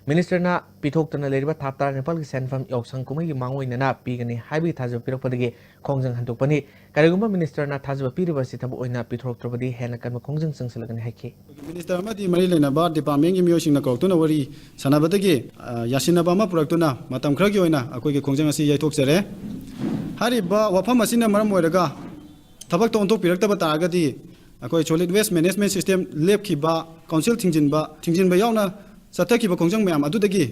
ꯃꯤꯅꯤꯁꯇꯔꯅ ꯄꯤꯊꯣꯛꯇꯅ ꯂꯩꯔꯤꯕ ꯊꯥ ꯇꯔꯥꯅꯤꯄꯥꯜꯒꯤ ꯁꯦꯟꯐꯝ ꯌꯥꯎꯁꯪ ꯀꯨꯝꯍꯩꯒꯤ ꯃꯥꯡꯑꯣꯏꯅꯅ ꯄꯤꯒꯅꯤ ꯍꯥꯏꯕꯒꯤ ꯊꯥꯖꯕ ꯄꯤꯔꯛꯄꯗꯒꯤ ꯈꯣꯡꯖꯪ ꯍꯟꯗꯣꯛꯄꯅꯤ꯫ ꯀꯔꯤꯒꯨꯝꯕ ꯃꯤꯅꯤꯁꯇꯔꯅ ꯊꯥꯖꯕ ꯄꯤꯔꯤꯕ ꯑꯁꯤ ꯊꯕꯛ ꯑꯣꯏꯅ ꯄꯤꯊꯣꯔꯛꯇ꯭ꯔꯕꯗꯤ ꯍꯦꯟꯅ ꯀꯟꯕ ꯈꯣꯡꯖꯪ ꯆꯪꯁꯤꯜꯂꯒꯅꯤ ꯍꯥꯏꯈꯤ꯫ ꯃꯤꯅꯤꯁꯇꯔ ꯑꯃꯗꯤ ꯃꯔꯤ ꯂꯩꯅꯕ ꯗꯤꯄꯥꯔꯠꯃꯦꯟꯒꯤ ꯃꯤꯑꯣꯏꯁꯤꯡꯅ ꯀꯧꯔꯛꯇꯨꯅ ꯋꯥꯔꯤ ꯁꯥꯟꯅꯕꯗꯒꯤ, ꯑ, ꯌꯥꯁꯤꯟꯅꯕ ꯑꯃ ꯄꯨꯔꯛꯇꯨꯅ ꯃꯇꯝ ꯈꯔꯒꯤ ꯑꯣꯏꯅ ꯑꯩꯈꯣꯏꯒꯤ ꯈꯣꯡꯖꯪ ꯑꯁꯤ ꯌꯩꯊꯣꯛꯆꯔꯦ꯫ ꯍꯥꯏꯔꯤꯕ ꯋꯥꯐꯝ ꯑꯁꯤꯅ ꯃꯔꯝ ꯑꯣꯏꯔꯒ ꯊꯕꯛꯇ ꯑꯣꯟꯊꯣꯛꯄꯤꯔꯛꯇꯕ ꯇꯥꯔꯒꯗꯤ ꯑꯩꯈꯣꯏ solid waste management system ꯂꯦꯞꯈꯤꯕ, ꯀꯥꯎꯟꯁꯤꯜ ꯊꯤꯡꯖꯤꯟꯕ, ꯊꯤꯡꯖꯤꯟꯕ ꯌꯥꯎꯅ ꯆꯠꯊꯈꯤꯕ ꯈꯣꯡꯖꯪ ꯃꯌꯥꯝ ꯑꯗꯨꯗꯒꯤ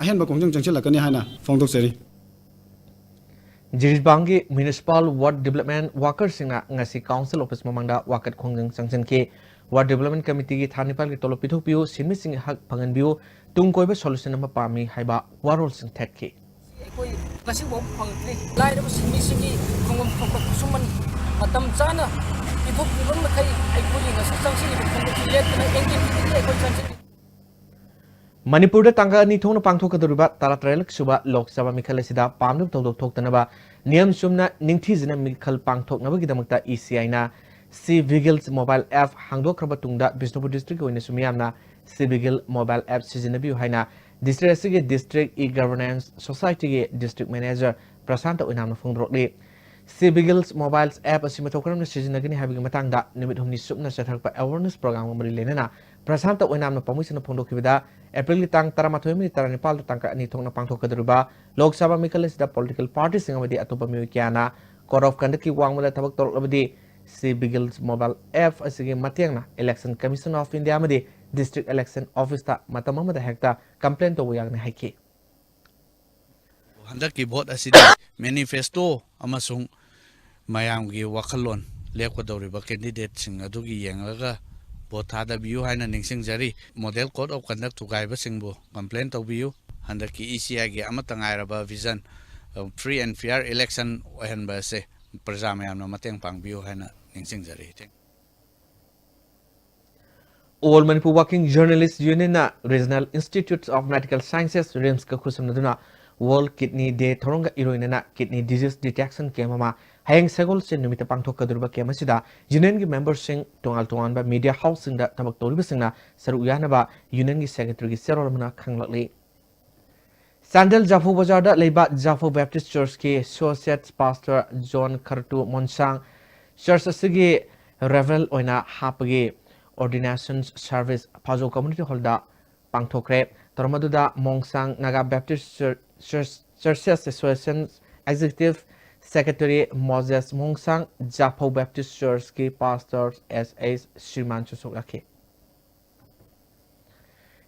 ꯑꯍꯦꯟꯕ ꯈꯣꯡꯖꯪ ꯆꯪꯁꯤꯜꯂꯛꯀꯅꯤ ꯍꯥꯏꯅ ꯐꯣꯡꯗꯣꯛꯆꯔꯤ꯫ ꯖꯤꯔꯤꯕꯥꯝꯒꯤ ꯃ꯭ꯌꯨꯅꯤꯁꯤꯄꯥꯜ ꯋꯥꯔꯗ ꯗꯤꯕꯂꯞꯃꯦꯟ ꯋꯥꯔꯀꯔꯁꯤꯡꯅ ꯉꯁꯤ ꯀꯥꯎꯟꯁꯤꯜ ꯑꯣꯐꯤꯁ ꯃꯃꯥꯡꯗ ꯋꯥꯀꯠ ꯈꯣꯡꯖꯪ ꯆꯪꯁꯤꯟꯈꯤ꯫ ꯋꯥꯔꯗ ꯗꯤꯕꯂꯞꯃꯦꯟ ꯀꯃꯤꯇꯤꯒꯤ ꯊꯥ ꯅꯤꯄꯥꯜꯒꯤ ꯇꯣꯂꯣꯞ ꯄꯤꯊꯣꯛꯄꯤꯌꯨ, ꯁꯤꯟꯃꯤꯁꯤꯡꯒꯤ ꯍꯛ ꯐꯪꯍꯟꯕꯤꯌꯨ, ꯇꯨꯡ ꯀꯣꯏꯕ ꯁꯣꯂꯨꯁꯟ ꯑꯃ ꯄꯥꯝꯃꯤ ꯍꯥꯏꯕ ꯋꯥꯔꯣꯜꯁꯤꯡ ꯊꯦꯠꯈꯤ꯫ ꯑꯩꯈꯣꯏ ꯉꯁꯤꯐꯥꯎ ꯐꯪꯗ꯭ꯔꯤ꯫ ꯂꯥꯏꯔꯕ ꯁꯤꯟꯃꯤꯁꯤꯡꯒꯤ ꯐꯪꯐꯝ ꯊꯣꯛꯄ ꯈꯨꯠꯁꯨꯃꯟ ꯃꯇꯝ ꯆꯥꯅ ꯄꯤꯊꯣꯛꯄꯤꯕ ꯃꯈꯩ ꯑꯩꯈꯣꯏꯒꯤ ꯉꯁꯤ ꯆꯪꯁꯤꯜꯂꯤꯕ ꯈꯣꯡꯖꯪꯁꯤ ꯂꯦꯞꯇꯅ ꯑꯦꯡꯒꯦꯖ ꯑꯩꯈꯣꯏ ꯆꯪꯁꯤꯜꯂꯤ꯫ ꯃꯅꯤꯄꯨꯔꯗ ꯇꯥꯡꯀꯛ ꯑꯅꯤ ꯊꯣꯛꯅ ꯄꯥꯡꯊꯣꯛꯀꯗꯧꯔꯤꯕ ꯇꯔꯥꯇꯔꯦꯠꯂꯛ ꯁꯨꯕ ꯂꯣꯛ ꯁꯚꯥ ꯃꯤꯈꯜ ꯑꯁꯤꯗ ꯄꯥꯝꯅꯕ ꯊꯧꯗꯣꯛ ꯊꯣꯛꯇꯅꯕ ꯅꯤꯌꯝ ꯆꯨꯝꯅ ꯅꯤꯡꯊꯤꯖꯅ ꯃꯤꯈꯜ ꯄꯥꯡꯊꯣꯛꯅꯕꯒꯤꯗꯃꯛꯇ ꯏ ꯁꯤ ꯑꯥꯏꯅ ꯁꯤ ꯚꯤꯒꯤꯜꯁ ꯃꯣꯕꯥꯏꯜ ꯑꯦꯞ ꯍꯥꯡꯗꯣꯛꯈ꯭ꯔꯕ ꯇꯨꯡꯗ ꯕꯤꯁꯅꯨꯄꯨꯔ ꯗꯤꯁꯇ꯭ꯔꯤꯛꯀꯤ ꯑꯣꯏꯅꯁꯨ ꯃꯤꯌꯥꯝꯅ ꯁꯤ ꯚꯤꯒꯤꯜ ꯃꯣꯕꯥꯏꯜ ꯑꯦꯞ ꯁꯤꯖꯤꯟꯅꯕꯤꯌꯨ ꯍꯥꯏꯅ ꯗꯤꯁꯇ꯭ꯔꯤꯛ ꯑꯁꯤꯒꯤ district E governance ꯁꯣꯁꯥꯏꯇꯤꯒꯤ district manager Prasanta ꯑꯣꯏꯅꯥꯝꯅ ꯐꯣꯡꯗꯣꯔꯛꯂꯤ꯫ ꯁꯤ ꯚꯤꯒꯤꯜꯁ ꯃꯣꯕꯥꯏꯜꯁ ꯑꯦꯞ ꯑꯁꯤ ꯃꯇꯧ ꯀꯔꯝꯅ ꯁꯤꯖꯤꯟꯅꯒꯅꯤ ꯍꯥꯏꯕꯒꯤ ꯃꯇꯥꯡꯗ ꯅꯨꯃꯤꯠ ꯍꯨꯝꯅꯤ ꯆꯨꯞꯅ ꯆꯠꯊꯔꯛꯄ ꯑꯦꯋꯥꯔꯅꯦꯁ ꯄ꯭ꯔꯣꯒ꯭ꯔꯥꯝꯒ ꯃꯔꯤ ꯂꯩꯅꯅ ꯄ꯭ꯔꯁꯥꯟꯇ ꯑꯣꯏꯅꯥꯝꯅ ꯄꯥꯎꯃꯤꯁꯤꯡꯅ ꯐꯣꯡꯗꯣꯛꯈꯤꯕꯗ ꯑꯦꯄ꯭ꯔꯤꯜꯒꯤ ꯇꯥꯡ ꯇꯔꯥꯃꯥꯊꯣꯏ ꯑꯃꯗꯤ ꯇꯔꯥꯅꯤꯄꯥꯜꯗ ꯇꯥꯡꯀꯛ ꯑꯅꯤ ꯊꯣꯛꯅ ꯄꯥꯡꯊꯣꯛꯀꯗꯧꯔꯤꯕ ꯂꯣꯛ ꯁꯚꯥ ꯃꯤꯈꯜ ꯑꯁꯤꯗ ꯄꯣꯂꯤꯇꯤꯀꯦꯜ ꯄꯥꯔꯇꯤꯁꯤꯡ ꯑꯃꯗꯤ ꯑꯇꯣꯞꯄ ꯃꯤꯑꯣꯏ ꯀꯌꯥꯅ ꯀꯣꯗ ꯑꯣꯐ ꯀꯟꯗꯛꯀꯤ ꯋꯥꯡꯃꯗ ꯊꯕꯛ ꯇꯧꯔꯛꯂꯕꯗꯤ ꯁꯤ ꯚꯤꯒꯤꯜꯁ ꯃꯣꯕꯥꯏꯜ ꯑꯦꯞ ꯑꯁꯤꯒꯤ ꯃꯇꯦꯡꯅ ꯏꯂꯦꯛꯁꯟ ꯀꯃꯤꯁꯟ ꯑꯣꯐ ꯏꯟꯗꯤꯌꯥ ꯑꯃꯗꯤ ꯗꯤꯁꯇ꯭ꯔꯤꯛ ꯏꯂꯦꯛꯁꯟ ꯑꯣꯐꯤꯁꯇ ꯃꯇꯝ ꯑꯃꯗ ꯍꯦꯛꯇ ꯀꯝꯄ꯭ꯂꯦꯟ ꯇꯧꯕ ꯌꯥꯒꯅꯤ ꯍꯥꯏꯈꯤ꯫ ꯍꯟꯗꯛꯀꯤ ꯚꯣꯠ ꯑꯁꯤꯗꯤ ꯃꯦꯅꯤꯐꯦꯁꯇꯣ ꯑꯃꯁꯨꯡ ꯃꯌꯥꯝꯒꯤ ꯋꯥꯈꯜꯂꯣꯟ, ꯂꯦꯞꯀꯗꯧꯔꯤꯕ ꯀꯦꯟꯗꯤꯗꯦꯠꯁꯤꯡ ꯑꯗꯨꯒꯤ ꯌꯦꯡꯂꯒ ꯚꯣꯠ ꯊꯥꯗꯕꯤꯌꯨ ꯍꯥꯏꯅ ꯅꯤꯡꯁꯤꯡꯖꯔꯤ꯫ ꯃꯣꯗꯦꯜ ꯀꯣꯗ ꯑꯣꯐ ꯀꯟꯗꯛ ꯊꯨꯒꯥꯏꯕꯁꯤꯡꯕꯨ ꯀꯝꯄ꯭ꯂꯦꯟ ꯇꯧꯕꯤꯌꯨ꯫ ꯍꯟꯗꯛꯀꯤ ꯏ ꯁꯤ ꯑꯥꯏꯒꯤ ꯑꯃꯠꯇ ꯉꯥꯏꯔꯕ vision, free and fair election ꯑꯣꯏꯍꯟꯕ ꯑꯁꯦ ꯄ꯭ꯔꯖꯥ ꯃꯌꯥꯝꯅ ꯃꯇꯦꯡ ꯄꯥꯡꯕꯤꯌꯨ ꯍꯥꯏꯅ ꯅꯤꯡꯁꯤꯡꯖꯔꯤ꯫ Thank you꯫ All Manipur Working Journalist Unionꯅ Regional Institute of Medical Sciences, ꯔꯤꯝꯁꯀ ꯈꯨꯠꯁꯝꯅꯗꯨꯅ World Kidney Day ꯊꯧꯔꯝꯒ ꯏꯔꯣꯏꯅꯅ ꯀꯤꯗꯅꯤ ꯗꯤꯖꯤꯖ ꯗꯤꯇꯦꯛꯁꯟ ꯀꯦꯝ ꯑꯃ ꯍꯌꯦꯡ ꯁꯒꯣꯜꯁꯦꯟ ꯅꯨꯃꯤꯠꯇ ꯄꯥꯡꯊꯣꯛꯀꯗꯧꯔꯤꯕ ꯀꯦꯝ ꯑꯁꯤꯗ ꯌꯨꯅꯤꯌꯟꯒꯤ ꯃꯦꯝꯕꯔꯁꯤꯡ, ꯇꯣꯉꯥꯟ ꯇꯣꯉꯥꯟꯕ ꯃꯤꯗꯤꯌꯥ ꯍꯥꯎꯁꯁꯤꯡꯗ ꯊꯕꯛ ꯇꯧꯔꯤꯕꯁꯤꯡꯅ ꯁꯔꯨꯛ ꯌꯥꯅꯕ ꯌꯨꯅꯤꯌꯟꯒꯤ ꯁꯦꯀ꯭ꯔꯦꯇꯔꯤꯒꯤ ꯆꯦꯔꯣꯜ ꯑꯃꯅ ꯈꯪꯂꯛꯂꯤ꯫ ꯆꯥꯟꯗꯦꯜ ꯖꯥꯐꯧ ꯕꯖꯥꯔꯗ ꯂꯩꯕ ꯖꯥꯐꯧ ꯕꯦꯞꯇꯤꯁ ꯆꯔꯆꯀꯤ ꯑꯦꯁꯣꯁꯤꯌꯦꯠ ꯄꯥꯁꯇꯔ ꯖꯣꯟ ꯈꯔꯇꯨ ꯃꯣꯟꯁꯥꯡ ꯆꯔꯆ ꯑꯁꯤꯒꯤ ꯔꯦꯚꯔꯦꯟ ꯑꯣꯏꯅ ꯍꯥꯞꯄꯒꯤ ꯑꯣꯔꯗꯤꯅꯦꯁꯟ ꯁꯔꯚꯤꯁ ꯐꯥꯖꯣ ꯀꯝꯃ꯭ꯌꯨꯅꯤꯇꯤ ꯍꯣꯜꯗ ꯄꯥꯡꯊꯣꯛꯈ꯭ꯔꯦ꯫ ꯊꯧꯔꯝ ꯑꯗꯨꯗ Mongsang Naga Baptist church, church, churches association executive secretary Moses Mongsang, Japhou Baptist ꯆꯔꯆꯀꯤ ꯄꯥꯁꯇꯔ ꯑꯦꯁ ꯑꯩꯆ ꯁ꯭ꯔꯤꯃꯥꯟꯁꯨ ꯁꯔꯨꯛ ꯌꯥꯈꯤ꯫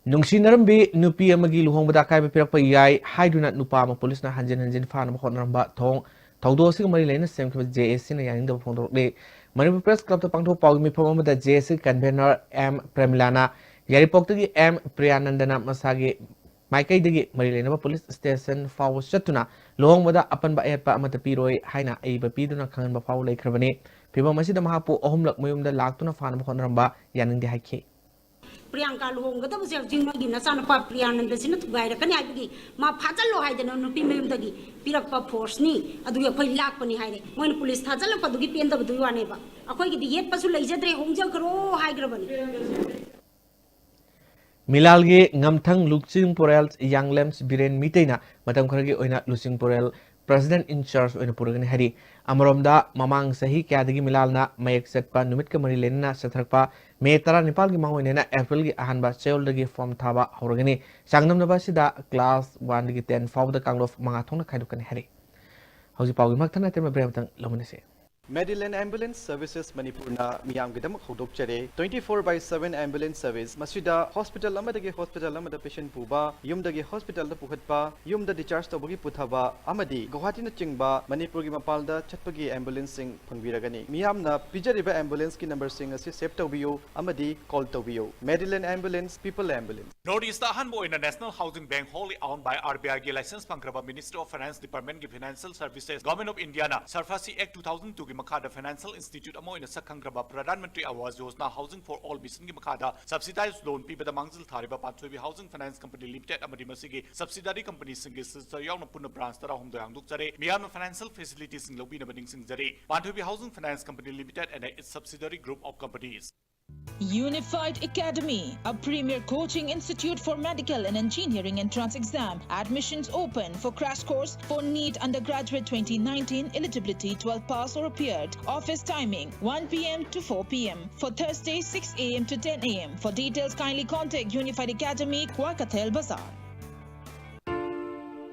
ꯅꯨꯡꯁꯤꯅꯔꯝꯕꯤ ꯅꯨꯄꯤ ꯑꯃꯒꯤ ꯂꯨꯍꯣꯡꯕꯗ ꯑꯀꯥꯏꯕ ꯄꯤꯔꯛꯄ ꯌꯥꯏ ꯍꯥꯏꯗꯨꯅ ꯅꯨꯄꯥ ꯑꯃ ꯄꯨꯂꯤꯁꯅ ꯍꯟꯖꯤꯟ ꯍꯟꯖꯤꯟ ꯐꯥꯅꯕ ꯍꯣꯠꯅꯔꯝꯕ ꯊꯧꯑꯣꯡ ꯊꯧꯗꯣꯛ ꯑꯁꯤꯒ ꯃꯔꯤ ꯂꯩꯅꯅ ꯁꯦꯝꯈꯤꯕ ꯖꯦ ꯑꯦ ꯁꯤꯅ ꯌꯥꯅꯤꯡꯗꯕ ꯐꯣꯡꯗꯣꯔꯛꯂꯤ꯫ ꯃꯅꯤꯄꯨꯔ ꯄ꯭ꯔꯦꯁ ꯀ꯭ꯂꯕꯇ ꯄꯥꯡꯊꯣꯛꯄ ꯄꯥꯎꯒꯤ ꯃꯤꯐꯝ ꯑꯃꯗ ꯖꯦ ꯑꯦ ꯁꯤ ꯀꯟꯚꯦꯅꯔ ꯑꯦꯝ ꯄ꯭ꯔꯦꯃꯤꯂꯥꯅ ꯌꯥꯏꯔꯤꯄꯣꯛꯇꯒꯤ ꯑꯦꯝ ꯄ꯭ꯔꯤꯌꯥꯅꯟꯗꯅ ꯃꯁꯥꯒꯤ ꯃꯥꯏꯀꯩꯗꯒꯤ ꯃꯔꯤ ꯂꯩꯅꯕ ꯄꯨꯂꯤꯁ ꯁ꯭ꯇꯦꯁꯟ ꯐꯥꯎꯕ ꯆꯠꯇꯨꯅ ꯂꯨꯍꯣꯡꯕꯗ ꯑꯄꯟꯕ ꯑꯌꯦꯠꯄ ꯑꯃꯠꯇ ꯄꯤꯔꯣꯏ ꯍꯥꯏꯅ ꯑꯏꯕ ꯄꯤꯗꯨꯅ ꯈꯪꯍꯟꯕ ꯐꯥꯎ ꯂꯩꯈ꯭ꯔꯕꯅꯤ꯫ ꯐꯤꯕꯝ ꯑꯁꯤꯗ ꯃꯍꯥꯛꯄꯨ ꯑꯍꯨꯝꯂꯛ ꯃꯌꯨꯝꯗ ꯂꯥꯛꯇꯨꯅ ꯐꯥꯅꯕ ꯍꯣꯠꯅꯔꯝꯕ ꯌꯥꯅꯤꯡꯗꯦ ꯍꯥꯏꯈꯤ꯫ ꯄ꯭ꯔꯤꯌꯥꯡꯀꯥ ꯂꯨꯍꯣꯡꯒꯗꯕꯁꯦ ꯍꯧꯖꯤꯛ ꯃꯣꯏꯒꯤ ꯅꯆꯥꯅꯨꯄꯥ ꯄ꯭ꯔꯤꯌꯥꯅꯟꯗꯁꯤꯅ ꯊꯨꯒꯥꯏꯔꯛꯀꯅꯤ ꯍꯥꯏꯕꯒꯤ ꯃꯥ ꯐꯥꯖꯜꯂꯣ ꯍꯥꯏꯗꯅ ꯅꯨꯄꯤ ꯃꯌꯨꯝꯗꯒꯤ ꯄꯤꯔꯛꯄ ꯐꯣꯔꯁꯅꯤ꯫ ꯑꯗꯨꯒꯤ ꯑꯩꯈꯣꯏ ꯂꯥꯛꯄꯅꯤ ꯍꯥꯏꯔꯦ꯫ ꯃꯣꯏꯅ ꯄꯨꯂꯤꯁ ꯊꯥꯖꯜꯂꯛꯄꯗꯨꯒꯤ ꯄꯦꯟꯗꯕꯗꯨꯒꯤ ꯋꯥꯅꯦꯕ꯫ ꯑꯩꯈꯣꯏꯒꯤꯗꯤ ꯌꯦꯠꯄꯁꯨ ꯂꯩꯖꯗ꯭ꯔꯦ, ꯍꯣꯡꯖꯈ꯭ꯔꯣ ꯍꯥꯏꯈ꯭ꯔꯕꯅꯤ꯫ ꯃꯤꯂꯥꯜꯒꯤ ꯉꯝꯊꯪ ꯂꯨꯆꯤꯡꯄꯨꯔꯦꯜ ꯌꯥꯡꯂꯦꯝꯁ ꯕꯤꯔꯦꯟ ꯃꯤꯇꯩꯅ ꯃꯇꯝ ꯈꯔꯒꯤ ꯑꯣꯏꯅ ꯂꯨꯆꯤꯡꯄꯨꯔꯦꯜ president in charge ꯑꯣꯏꯅ ꯄꯨꯔꯒꯅꯤ ꯍꯥꯏꯔꯤ꯫ ꯑꯃꯔꯣꯝꯗ ꯃꯃꯥꯡ ꯆꯍꯤ ꯀꯌꯥꯗꯒꯤ ꯃꯤꯂꯥꯜꯅ ꯃꯌꯦꯛ ꯆꯠꯄ ꯅꯨꯃꯤꯠꯀ ꯃꯔꯤ ꯂꯩꯅꯅ ꯆꯠꯊꯔꯛꯄ ꯃꯦ ꯇꯔꯥꯅꯤꯄꯥꯜꯒꯤ ꯃꯥꯡꯑꯣꯏꯅꯅ ꯑꯦꯄ꯭ꯔꯤꯜꯒꯤ ꯑꯍꯥꯟꯕ ꯆꯌꯣꯜꯗꯒꯤ ꯐꯣꯝ ꯊꯥꯕ ꯍꯧꯔꯒꯅꯤ꯫ ꯆꯥꯡꯗꯝꯅꯕ ꯑꯁꯤꯗ class one ꯗꯒꯤ ten ꯐꯥꯎꯕꯗ ꯀꯥꯡꯂꯨꯞ ꯃꯉꯥ ꯊꯣꯛꯅ ꯈꯥꯏꯗꯣꯛꯀꯅꯤ ꯍꯥꯏꯔꯤ꯫ ꯍꯧꯖꯤꯛ ꯄꯥꯎꯒꯤ ꯃꯈꯥ ꯇꯥꯅ ꯑꯇꯦꯟꯕ break ꯑꯃꯇꯪ ꯂꯧꯃꯤꯟꯅꯁꯤ꯫ Medillion Ambulance Services ꯃꯅꯤꯄꯨꯔꯅ ꯃꯤꯌꯥꯝꯒꯤꯗꯃꯛ ꯍꯧꯗꯣꯛꯆꯔꯦ twenty four by seven ambulance service꯫ ꯃꯁꯤꯗ hospital ꯑꯃꯗꯒꯤ hospital ꯑꯃꯗ patient ꯄꯨꯕ, ꯌꯨꯝꯗꯒꯤ hospitalꯗ ꯄꯨꯈꯠꯄ, ꯌꯨꯝꯗ discharge ꯇꯧꯕꯒꯤ ꯄꯨꯊꯕ ꯑꯃꯗꯤ ꯒꯨꯋꯥꯍꯥꯇꯤꯅꯆꯤꯡꯕ ꯃꯅꯤꯄꯨꯔꯒꯤ ꯃꯄꯥꯟꯗ ꯆꯠꯄꯒꯤ ambulanceꯁꯤꯡ ꯐꯪꯕꯤꯔꯒꯅꯤ꯫ ꯃꯤꯌꯥꯝꯅ ꯄꯤꯖꯔꯤꯕ ambulanceꯀꯤ numberꯁꯤꯡ ꯑꯁꯤ save ꯇꯧꯕꯤꯌꯨ ꯑꯃꯗꯤ call ꯇꯧꯕꯤꯌꯨ꯫ Medillion Ambulance, People Ambulance꯫ North East ꯑꯍꯥꯟꯕ ꯑꯣꯏꯅ National Housing Bank, wholly owned by RBIꯒꯤ license ꯐꯪꯈ꯭ꯔꯕ Ministry of Finance Departmentꯀꯤ Financial Services, Government of Indiaꯅ SARFAESI Act two thousand twoꯒꯤ ꯃꯈꯥꯗ financial institute ꯑꯃ ꯑꯣꯏꯅ ꯁꯛ ꯈꯪꯈ꯭ꯔꯕ Pradhan Mantri Awas Yojana Housing for All missionꯒꯤ ꯃꯈꯥꯗ subsidized loan ꯄꯤꯕꯗ ꯃꯥꯡꯖꯤꯜ ꯊꯥꯔꯤꯕ ꯄꯥꯟꯊꯣꯏꯕꯤ Housing Finance Company Limited ꯑꯃꯗꯤ ꯃꯁꯤꯒꯤ subsidiary companyꯁꯤꯡꯒꯤ sister ꯌꯥꯎꯅ ꯄꯨꯟꯅ branch ꯇꯔꯥꯍꯨꯝꯗꯣꯏ ꯍꯥꯡꯗꯣꯛꯆꯔꯦ꯫ ꯃꯤꯌꯥꯝꯅ financial facilitiesꯁꯤꯡ ꯂꯧꯕꯤꯅꯕ ꯅꯤꯡꯁꯤꯡꯖꯔꯤ꯫ ꯄꯥꯟꯊꯣꯏꯕꯤ Housing Finance Company Limited and its subsidiary group of companies. Unified Academy, a premier coaching institute for medical and engineering entrance exam. Admissions open for crash course for NEET undergraduate twenty nineteen eligibility, twelve pass or appeared. Office timing one p m to four p m for Thursday, six a m to ten a m. For details, kindly contact Unified Academy, Kwarkathel Bazaar.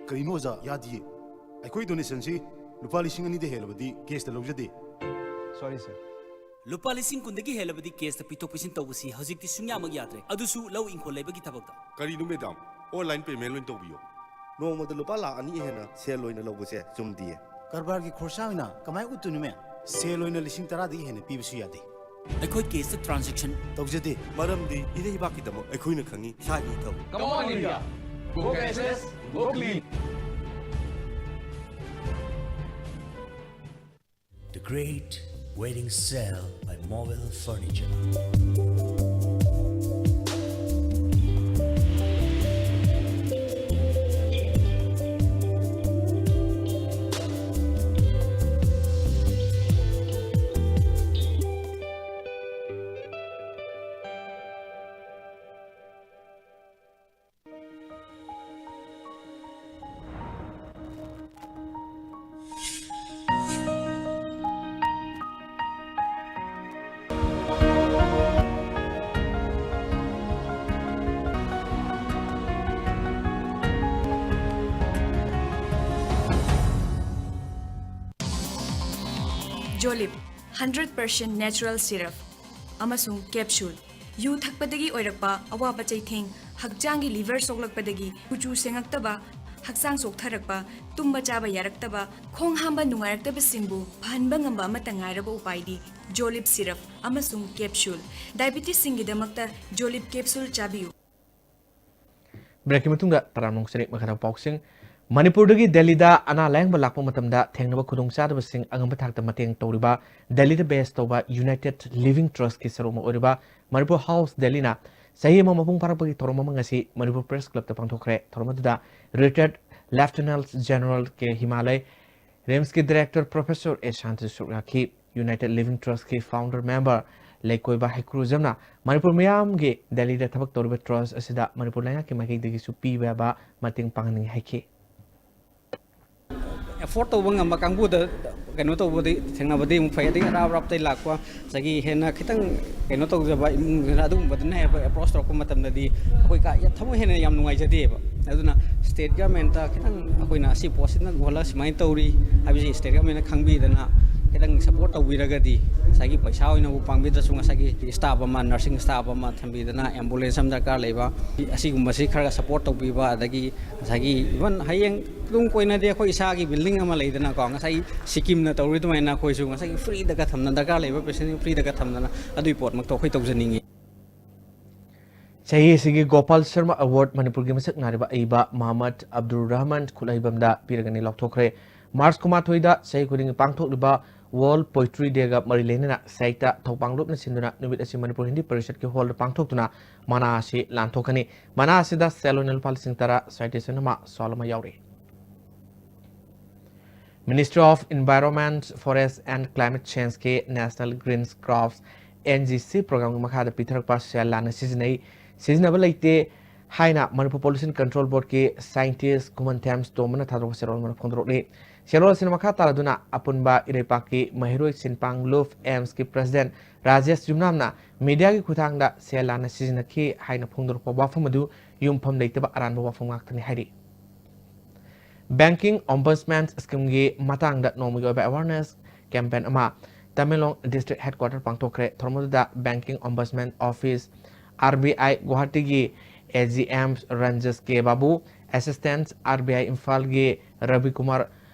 ꯀꯔꯤꯅꯣ ꯑꯣꯖꯥ, ꯌꯥꯗꯤꯌꯦ꯫ ꯑꯩꯈꯣꯏ donationꯁꯤ ꯂꯨꯄꯥ ꯂꯤꯁꯤꯡ ꯑꯅꯤꯗ ꯍꯦꯜꯂꯕꯗꯤ caseꯇ ꯂꯧꯖꯗꯦ꯫ Sorry sir. ꯂꯨꯄꯥ ꯂꯤꯁꯤꯡ ꯀꯨꯟꯗꯒꯤ ꯍꯦꯜꯂꯕꯗꯤ caseꯇ ꯄꯤꯊꯣꯛ ꯄꯤꯁꯤꯟ ꯇꯧꯕꯁꯤ ꯍꯧꯖꯤꯛꯇꯤ ꯁꯨꯡꯌꯥꯃꯛ ꯌꯥꯗ꯭ꯔꯦ, ꯑꯗꯨꯁꯨ ꯂꯧ ꯏꯪꯈꯣꯜ ꯂꯩꯕꯒꯤ ꯊꯕꯛꯇ꯫ ꯀꯔꯤꯅꯣ madam? Online payment ꯂꯣꯏꯅ ꯇꯧꯕꯤꯌꯣ꯫ ꯅꯣꯡꯃꯗ ꯂꯨꯄꯥ ꯂꯥꯈ ꯑꯅꯤ ꯍꯦꯟꯅ ꯁꯦꯜ ꯑꯣꯏꯅ ꯂꯧꯕꯁꯦ ꯆꯨꯝꯗꯤꯌꯦ꯫ ꯀꯔꯕꯥꯔꯒꯤ ꯈꯣꯔꯁꯥ ꯑꯣꯏꯅ ꯀꯃꯥꯏꯅ ꯎꯠꯇꯣꯏꯅꯣ, ꯃꯦꯝ? ꯁꯦꯜ ꯑꯣꯏꯅ ꯂꯤꯁꯤꯡ ꯇꯔꯥꯗꯒꯤ ꯍꯦꯟꯅ ꯄꯤꯕꯁꯨ ꯌꯥꯗꯦ꯫ ꯑꯩꯈꯣꯏ ꯀꯦꯁꯇ ꯇ꯭ꯔꯥꯟꯖꯦꯛꯁꯟ ꯇꯧꯖꯗꯦ꯫ ꯃꯔꯝꯗꯤ ꯏꯔꯩꯕꯥꯛꯀꯤꯗꯃꯛ ꯑꯩꯈꯣꯏꯅ ꯈꯪꯏ, ꯏꯁꯥꯒꯤ ꯏꯊꯧ꯫ Come on, India! Go cashless, go clean! The Great Wedding Sale by Mobile Furniture. ꯖꯣꯂꯤꯞ ꯍꯟꯗ꯭ꯔꯦꯠ ꯄꯥꯔꯁꯦꯟ ꯅꯦꯆꯔꯦꯜ ꯁꯤꯔꯞ ꯑꯃꯁꯨꯡ ꯀꯦꯞꯁꯨꯜ꯫ ꯌꯨ ꯊꯛꯄꯗꯒꯤ ꯑꯣꯏꯔꯛꯄ ꯑꯋꯥꯕ ꯆꯩꯊꯦꯡ, ꯍꯛꯆꯥꯡꯒꯤ ꯂꯤꯚꯔ ꯁꯣꯛꯂꯛꯄꯗꯒꯤ ꯀꯨꯆꯨ ꯁꯦꯡꯉꯛꯇꯕ, ꯍꯛꯆꯥꯡ ꯆꯣꯛꯊꯔꯛꯄ, ꯇꯨꯝꯕ ꯆꯥꯕ ꯌꯥꯔꯛꯇꯕ, ꯈꯣꯡ ꯍꯥꯝꯕ ꯅꯨꯡꯉꯥꯏꯔꯛꯇꯕꯁꯤꯡꯕꯨ ꯐꯍꯟꯕ ꯉꯝꯕ ꯑꯃꯠꯇ ꯉꯥꯏꯔꯕ ꯎꯄꯥꯏꯗꯤ ꯖꯣꯂꯤꯞ ꯁꯤꯔꯞ ꯑꯃꯁꯨꯡ ꯀꯦꯞꯁꯨꯜ꯫ ꯗꯥꯏꯕꯤꯇꯤꯁꯁꯤꯡꯒꯤꯗꯃꯛꯇ ꯖꯣꯂꯤꯞ ꯀꯦꯞꯁꯨꯜ ꯆꯥꯕꯤꯌꯨ꯫ ꯕ꯭ꯔꯦꯛꯀꯤ ꯃꯇꯨꯡꯗ ꯇꯔꯥꯝꯅ ꯑꯣꯛꯆꯔꯤ꯫ ꯃꯈꯥ ꯇꯥꯕ ꯄꯥꯎꯁꯤꯡ꯫ ꯃꯅꯤꯄꯨꯔꯗꯒꯤ ꯗꯦꯜꯂꯤꯗ ꯑꯅꯥ ꯂꯥꯌꯦꯡꯕ ꯂꯥꯛꯄ ꯃꯇꯝꯗ ꯊꯦꯡꯅꯕ ꯈꯨꯗꯣꯡꯆꯥꯗꯕꯁꯤꯡ ꯑꯉꯝꯕ ꯊꯥꯛꯇ ꯃꯇꯦꯡ ꯇꯧꯔꯤꯕ ꯗꯦꯜꯂꯤꯗ ꯕꯦꯁ ꯇꯧꯕ ꯌꯨꯅꯥꯏꯇꯦꯗ ꯂꯤꯚꯤꯡ ꯇ꯭ꯔꯁꯀꯤ ꯁꯔꯨꯛ ꯑꯃ ꯑꯣꯏꯔꯤꯕ ꯃꯅꯤꯄꯨꯔ ꯍꯥꯎꯁ ꯗꯦꯜꯂꯤꯅ ꯆꯍꯤ ꯑꯃ ꯃꯄꯨꯡ ꯐꯥꯔꯛꯄꯒꯤ ꯊꯧꯔꯝ ꯑꯃ ꯉꯁꯤ ꯃꯅꯤꯄꯨꯔ ꯄ꯭ꯔꯦꯁ ꯀ꯭ꯂꯕꯇ ꯄꯥꯡꯊꯣꯛꯈ꯭ꯔꯦ꯫ ꯊꯧꯔꯝ ꯑꯗꯨꯗ retired lieutenant general K Himalaya, ꯔꯤꯝꯁꯀꯤ ꯗꯥꯏꯔꯦꯛꯇꯔ ꯄ꯭ꯔꯣꯐꯦꯁꯔ ꯑꯦ ꯁꯥꯟꯇ ꯁꯔꯨꯛ ꯌꯥꯈꯤ꯫ ꯌꯨꯅꯥꯏꯇꯦꯗ ꯂꯤꯚꯤꯡ ꯇ꯭ꯔꯁꯀꯤ ꯐꯥꯎꯟꯗꯔ ꯃꯦꯝꯕꯔ ꯂꯩꯀꯣꯏꯕ ꯍꯩꯀ꯭ꯔꯨꯖꯝꯅ ꯃꯅꯤꯄꯨꯔ ꯃꯤꯌꯥꯝꯒꯤ ꯗꯦꯜꯂꯤꯗ ꯊꯕꯛ ꯇꯧꯔꯤꯕ ꯇ꯭ꯔꯁ ꯑꯁꯤꯗ ꯃꯅꯤꯄꯨꯔ ꯂꯩꯉꯥꯛꯀꯤ ꯃꯥꯏꯀꯩꯗꯒꯤꯁꯨ ꯄꯤꯕ ꯌꯥꯕ ꯃꯇꯦꯡ ꯄꯥꯡꯍꯟꯅꯤꯡꯏ ꯍꯥꯏꯈꯤ꯫ ꯑꯦꯐꯣꯔꯗ ꯇꯧꯕ ꯉꯝꯕ ꯀꯥꯡꯕꯨꯗ ꯀꯩꯅꯣ ꯇꯧꯕꯗꯤ ꯊꯦꯡꯅꯕꯗꯤ ꯑꯃꯨꯛ ꯐꯩ꯫ ꯑꯗꯒꯤ ꯑꯔꯥꯞ ꯑꯔꯥꯞꯇꯩ ꯂꯥꯛꯄ, ꯉꯁꯥꯏꯒꯤ ꯍꯦꯟꯅ ꯈꯤꯇꯪ ꯀꯩꯅꯣ ꯇꯧꯖꯕ ꯏꯃꯨꯡꯁꯤꯅ ꯑꯗꯨꯒꯨꯝꯕꯗꯨꯅ ꯍꯦꯛ ꯑꯦꯄ꯭ꯔꯣꯁ ꯇꯧꯔꯛꯄ ꯃꯇꯝꯗꯗꯤ ꯑꯩꯈꯣꯏ ꯀꯥ ꯊꯃꯣꯏ ꯍꯦꯟꯅ ꯌꯥꯝ ꯅꯨꯡꯉꯥꯏꯖꯗꯦꯕ꯫ ꯑꯗꯨꯅ ꯁ꯭ꯇꯦꯠ ꯒꯃꯦꯟꯠꯇ ꯈꯤꯇꯪ ꯑꯩꯈꯣꯏꯅ ꯑꯁꯤ ꯄꯣꯁꯁꯤꯅ ꯍꯣꯜꯂꯒ ꯁꯨꯃꯥꯏꯅ ꯇꯧꯔꯤ ꯍꯥꯏꯕꯁꯤ ꯁ꯭ꯇꯦꯠ ꯒꯃꯦꯟꯠꯅ ꯈꯪꯕꯤꯗꯅ ꯈꯤꯇꯪ ꯁꯞꯄꯣꯔꯠ ꯇꯧꯕꯤꯔꯒꯗꯤ, ꯉꯁꯥꯏꯒꯤ ꯄꯩꯁꯥ ꯑꯣꯏꯅꯕꯨ ꯄꯥꯡꯕꯤꯗ꯭ꯔꯁꯨ, ꯉꯁꯥꯏꯒꯤ ꯁ꯭ꯇꯥꯐ ꯑꯃ, ꯅꯔꯁꯤꯡ ꯁ꯭ꯇꯥꯐ ꯑꯃ ꯊꯝꯕꯤꯗꯅ, ꯑꯦꯝꯕꯨꯂꯦꯟꯁ ꯑꯃ ꯗꯔꯀꯥꯔ ꯂꯩꯕ, ꯑꯁꯤꯒꯨꯝꯕꯁꯤ ꯈꯔ ꯁꯞꯄꯣꯔꯠ ꯇꯧꯕꯤꯕ, ꯑꯗꯒꯤ ꯉꯁꯥꯏꯒꯤ ꯏꯚꯟ ꯍꯌꯦꯡ ꯇꯨꯡ ꯀꯣꯏꯅꯗꯤ ꯑꯩꯈꯣꯏ ꯏꯁꯥꯒꯤ ꯕꯤꯜꯗꯤꯡ ꯑꯃ ꯂꯩꯗꯅꯀꯣ, ꯉꯁꯥꯏꯒꯤ ꯁꯤꯀꯤꯝꯅ ꯇꯧꯔꯤ ꯑꯗꯨꯃꯥꯏꯅ ꯑꯩꯈꯣꯏꯁꯨ ꯉꯁꯥꯏꯒꯤ ꯐ꯭ꯔꯤꯗꯒ ꯊꯝꯅ, ꯗꯔꯀꯥꯔ ꯂꯩꯕ ꯄꯦꯁꯦꯟ ꯐ꯭ꯔꯤꯗꯒ ꯊꯝꯗꯅ, ꯑꯗꯨꯒꯤ ꯄꯣꯠꯃꯛꯇꯣ ꯑꯩꯈꯣꯏ ꯇꯧꯖꯅꯤꯡꯉꯤ꯫ ꯆꯍꯤ ꯑꯁꯤꯒꯤ ꯒꯣꯄꯥꯜ ꯁꯔꯃ ꯑꯦꯋꯥꯔꯗ ꯃꯅꯤꯄꯨꯔꯒꯤ ꯃꯁꯛ ꯅꯥꯏꯔꯕ ꯑꯏꯕ ꯃꯣꯍꯝꯃꯗ ꯑꯕꯗꯨꯜ ꯔꯍꯃꯟ ꯈꯨꯠꯂꯩꯕꯝꯗ ꯄꯤꯔꯒꯅꯤ ꯂꯥꯎꯊꯣꯛꯈ꯭ꯔꯦ꯫ ꯃꯥꯔꯆ ꯀꯨꯟꯃꯥꯊꯣꯏꯗ ꯆꯍꯤ ꯈꯨꯗꯤꯡꯒꯤ ꯄꯥꯡꯊꯣꯛꯂꯤꯕ ꯋꯥꯔꯜꯗ ꯄꯣꯏꯇ꯭ꯔꯤ ꯗꯦꯒ ꯃꯔꯤ ꯂꯩꯅꯅ ꯁꯥꯍꯤꯇ꯭ꯌ ꯊꯧꯕꯥꯡ ꯂꯨꯞꯅ ꯁꯤꯟꯗꯨꯅ ꯅꯨꯃꯤꯠ ꯑꯁꯤ ꯃꯅꯤꯄꯨꯔ ꯍꯤꯟꯗꯤ ꯄꯔꯤꯁꯠꯀꯤ ꯍꯣꯜꯗ ꯄꯥꯡꯊꯣꯛꯇꯨꯅ ꯃꯅꯥ ꯑꯁꯤ ꯂꯥꯟꯊꯣꯛꯀꯅꯤ꯫ ꯃꯅꯥ ꯑꯁꯤꯗ ꯁꯦꯜ ꯑꯣꯏꯅ ꯂꯨꯄꯥ ꯂꯤꯁꯤꯡ ꯇꯔꯥ, ꯁꯥꯏꯇꯦꯁꯟ ꯑꯃ, ꯁꯣꯜ ꯑꯃ ꯌꯥꯎꯔꯤ꯫ Ministry of Environment, Forest and Climate Change ꯀꯤ National Green Crops, N G C program ꯒꯤ ꯃꯈꯥꯗ ꯄꯤꯊꯔꯛꯄ ꯁꯦꯜ ꯂꯥꯟꯅ ꯁꯤꯖꯤꯟꯅꯩ, ꯁꯤꯖꯤꯟꯅꯕ ꯂꯩꯇꯦ ꯍꯥꯏꯅ ꯃꯅꯤꯄꯨꯔ Pollution Control Board ꯀꯤ scientist ꯈꯨꯃꯟꯊꯦꯝ ꯇꯣꯝꯕꯅ ꯊꯥꯗꯣꯔꯛꯄ ꯆꯦꯔꯣꯜ ꯑꯃꯅ ꯐꯣꯡꯗꯣꯔꯛꯂꯤ꯫ ꯆꯦꯔꯣꯜ ꯑꯁꯤꯅ ꯃꯈꯥ ꯇꯥꯔꯗꯨꯅ ꯑꯄꯨꯟꯕ ꯏꯔꯩꯄꯥꯛꯀꯤ ꯃꯍꯩꯔꯣꯏ ꯁꯤꯟꯄꯥꯡ ꯂꯨꯞ, AIMS ꯀꯤ president ꯔꯥꯖꯦꯁ ꯌꯨꯝꯅꯥꯝꯅ media ꯒꯤ ꯈꯨꯠꯊꯥꯡꯗ ꯁꯦꯜ ꯂꯥꯟꯅ ꯁꯤꯖꯤꯟꯅꯈꯤ ꯍꯥꯏꯅ ꯐꯣꯡꯗꯣꯔꯛꯄ ꯋꯥꯐꯝ ꯑꯗꯨ ꯌꯨꯝꯐꯝ ꯂꯩꯇꯕ ꯑꯔꯥꯟꯕ ꯋꯥꯐꯝ ꯉꯥꯛꯇꯅꯤ ꯍꯥꯏꯔꯤ꯫ Banking Ombudsman Scheme ꯒꯤ ꯃꯇꯥꯡꯗ ꯅꯣꯡꯃꯒꯤ ꯑꯣꯏꯕ awareness campaign ꯑꯃ ꯇꯃꯦꯡꯂꯣꯡ District Headquarter ꯄꯥꯡꯊꯣꯛꯈ꯭ꯔꯦ꯫ ꯊꯧꯔꯝ ꯑꯗꯨꯗ Banking Ombudsman Office, R B I ꯒꯨꯋꯥꯍꯥꯇꯤꯒꯤ A G M ꯔꯟꯖꯁ K Babu, Assistant R B I ꯏꯝꯐꯥꯜꯒꯤ Ravi Kumar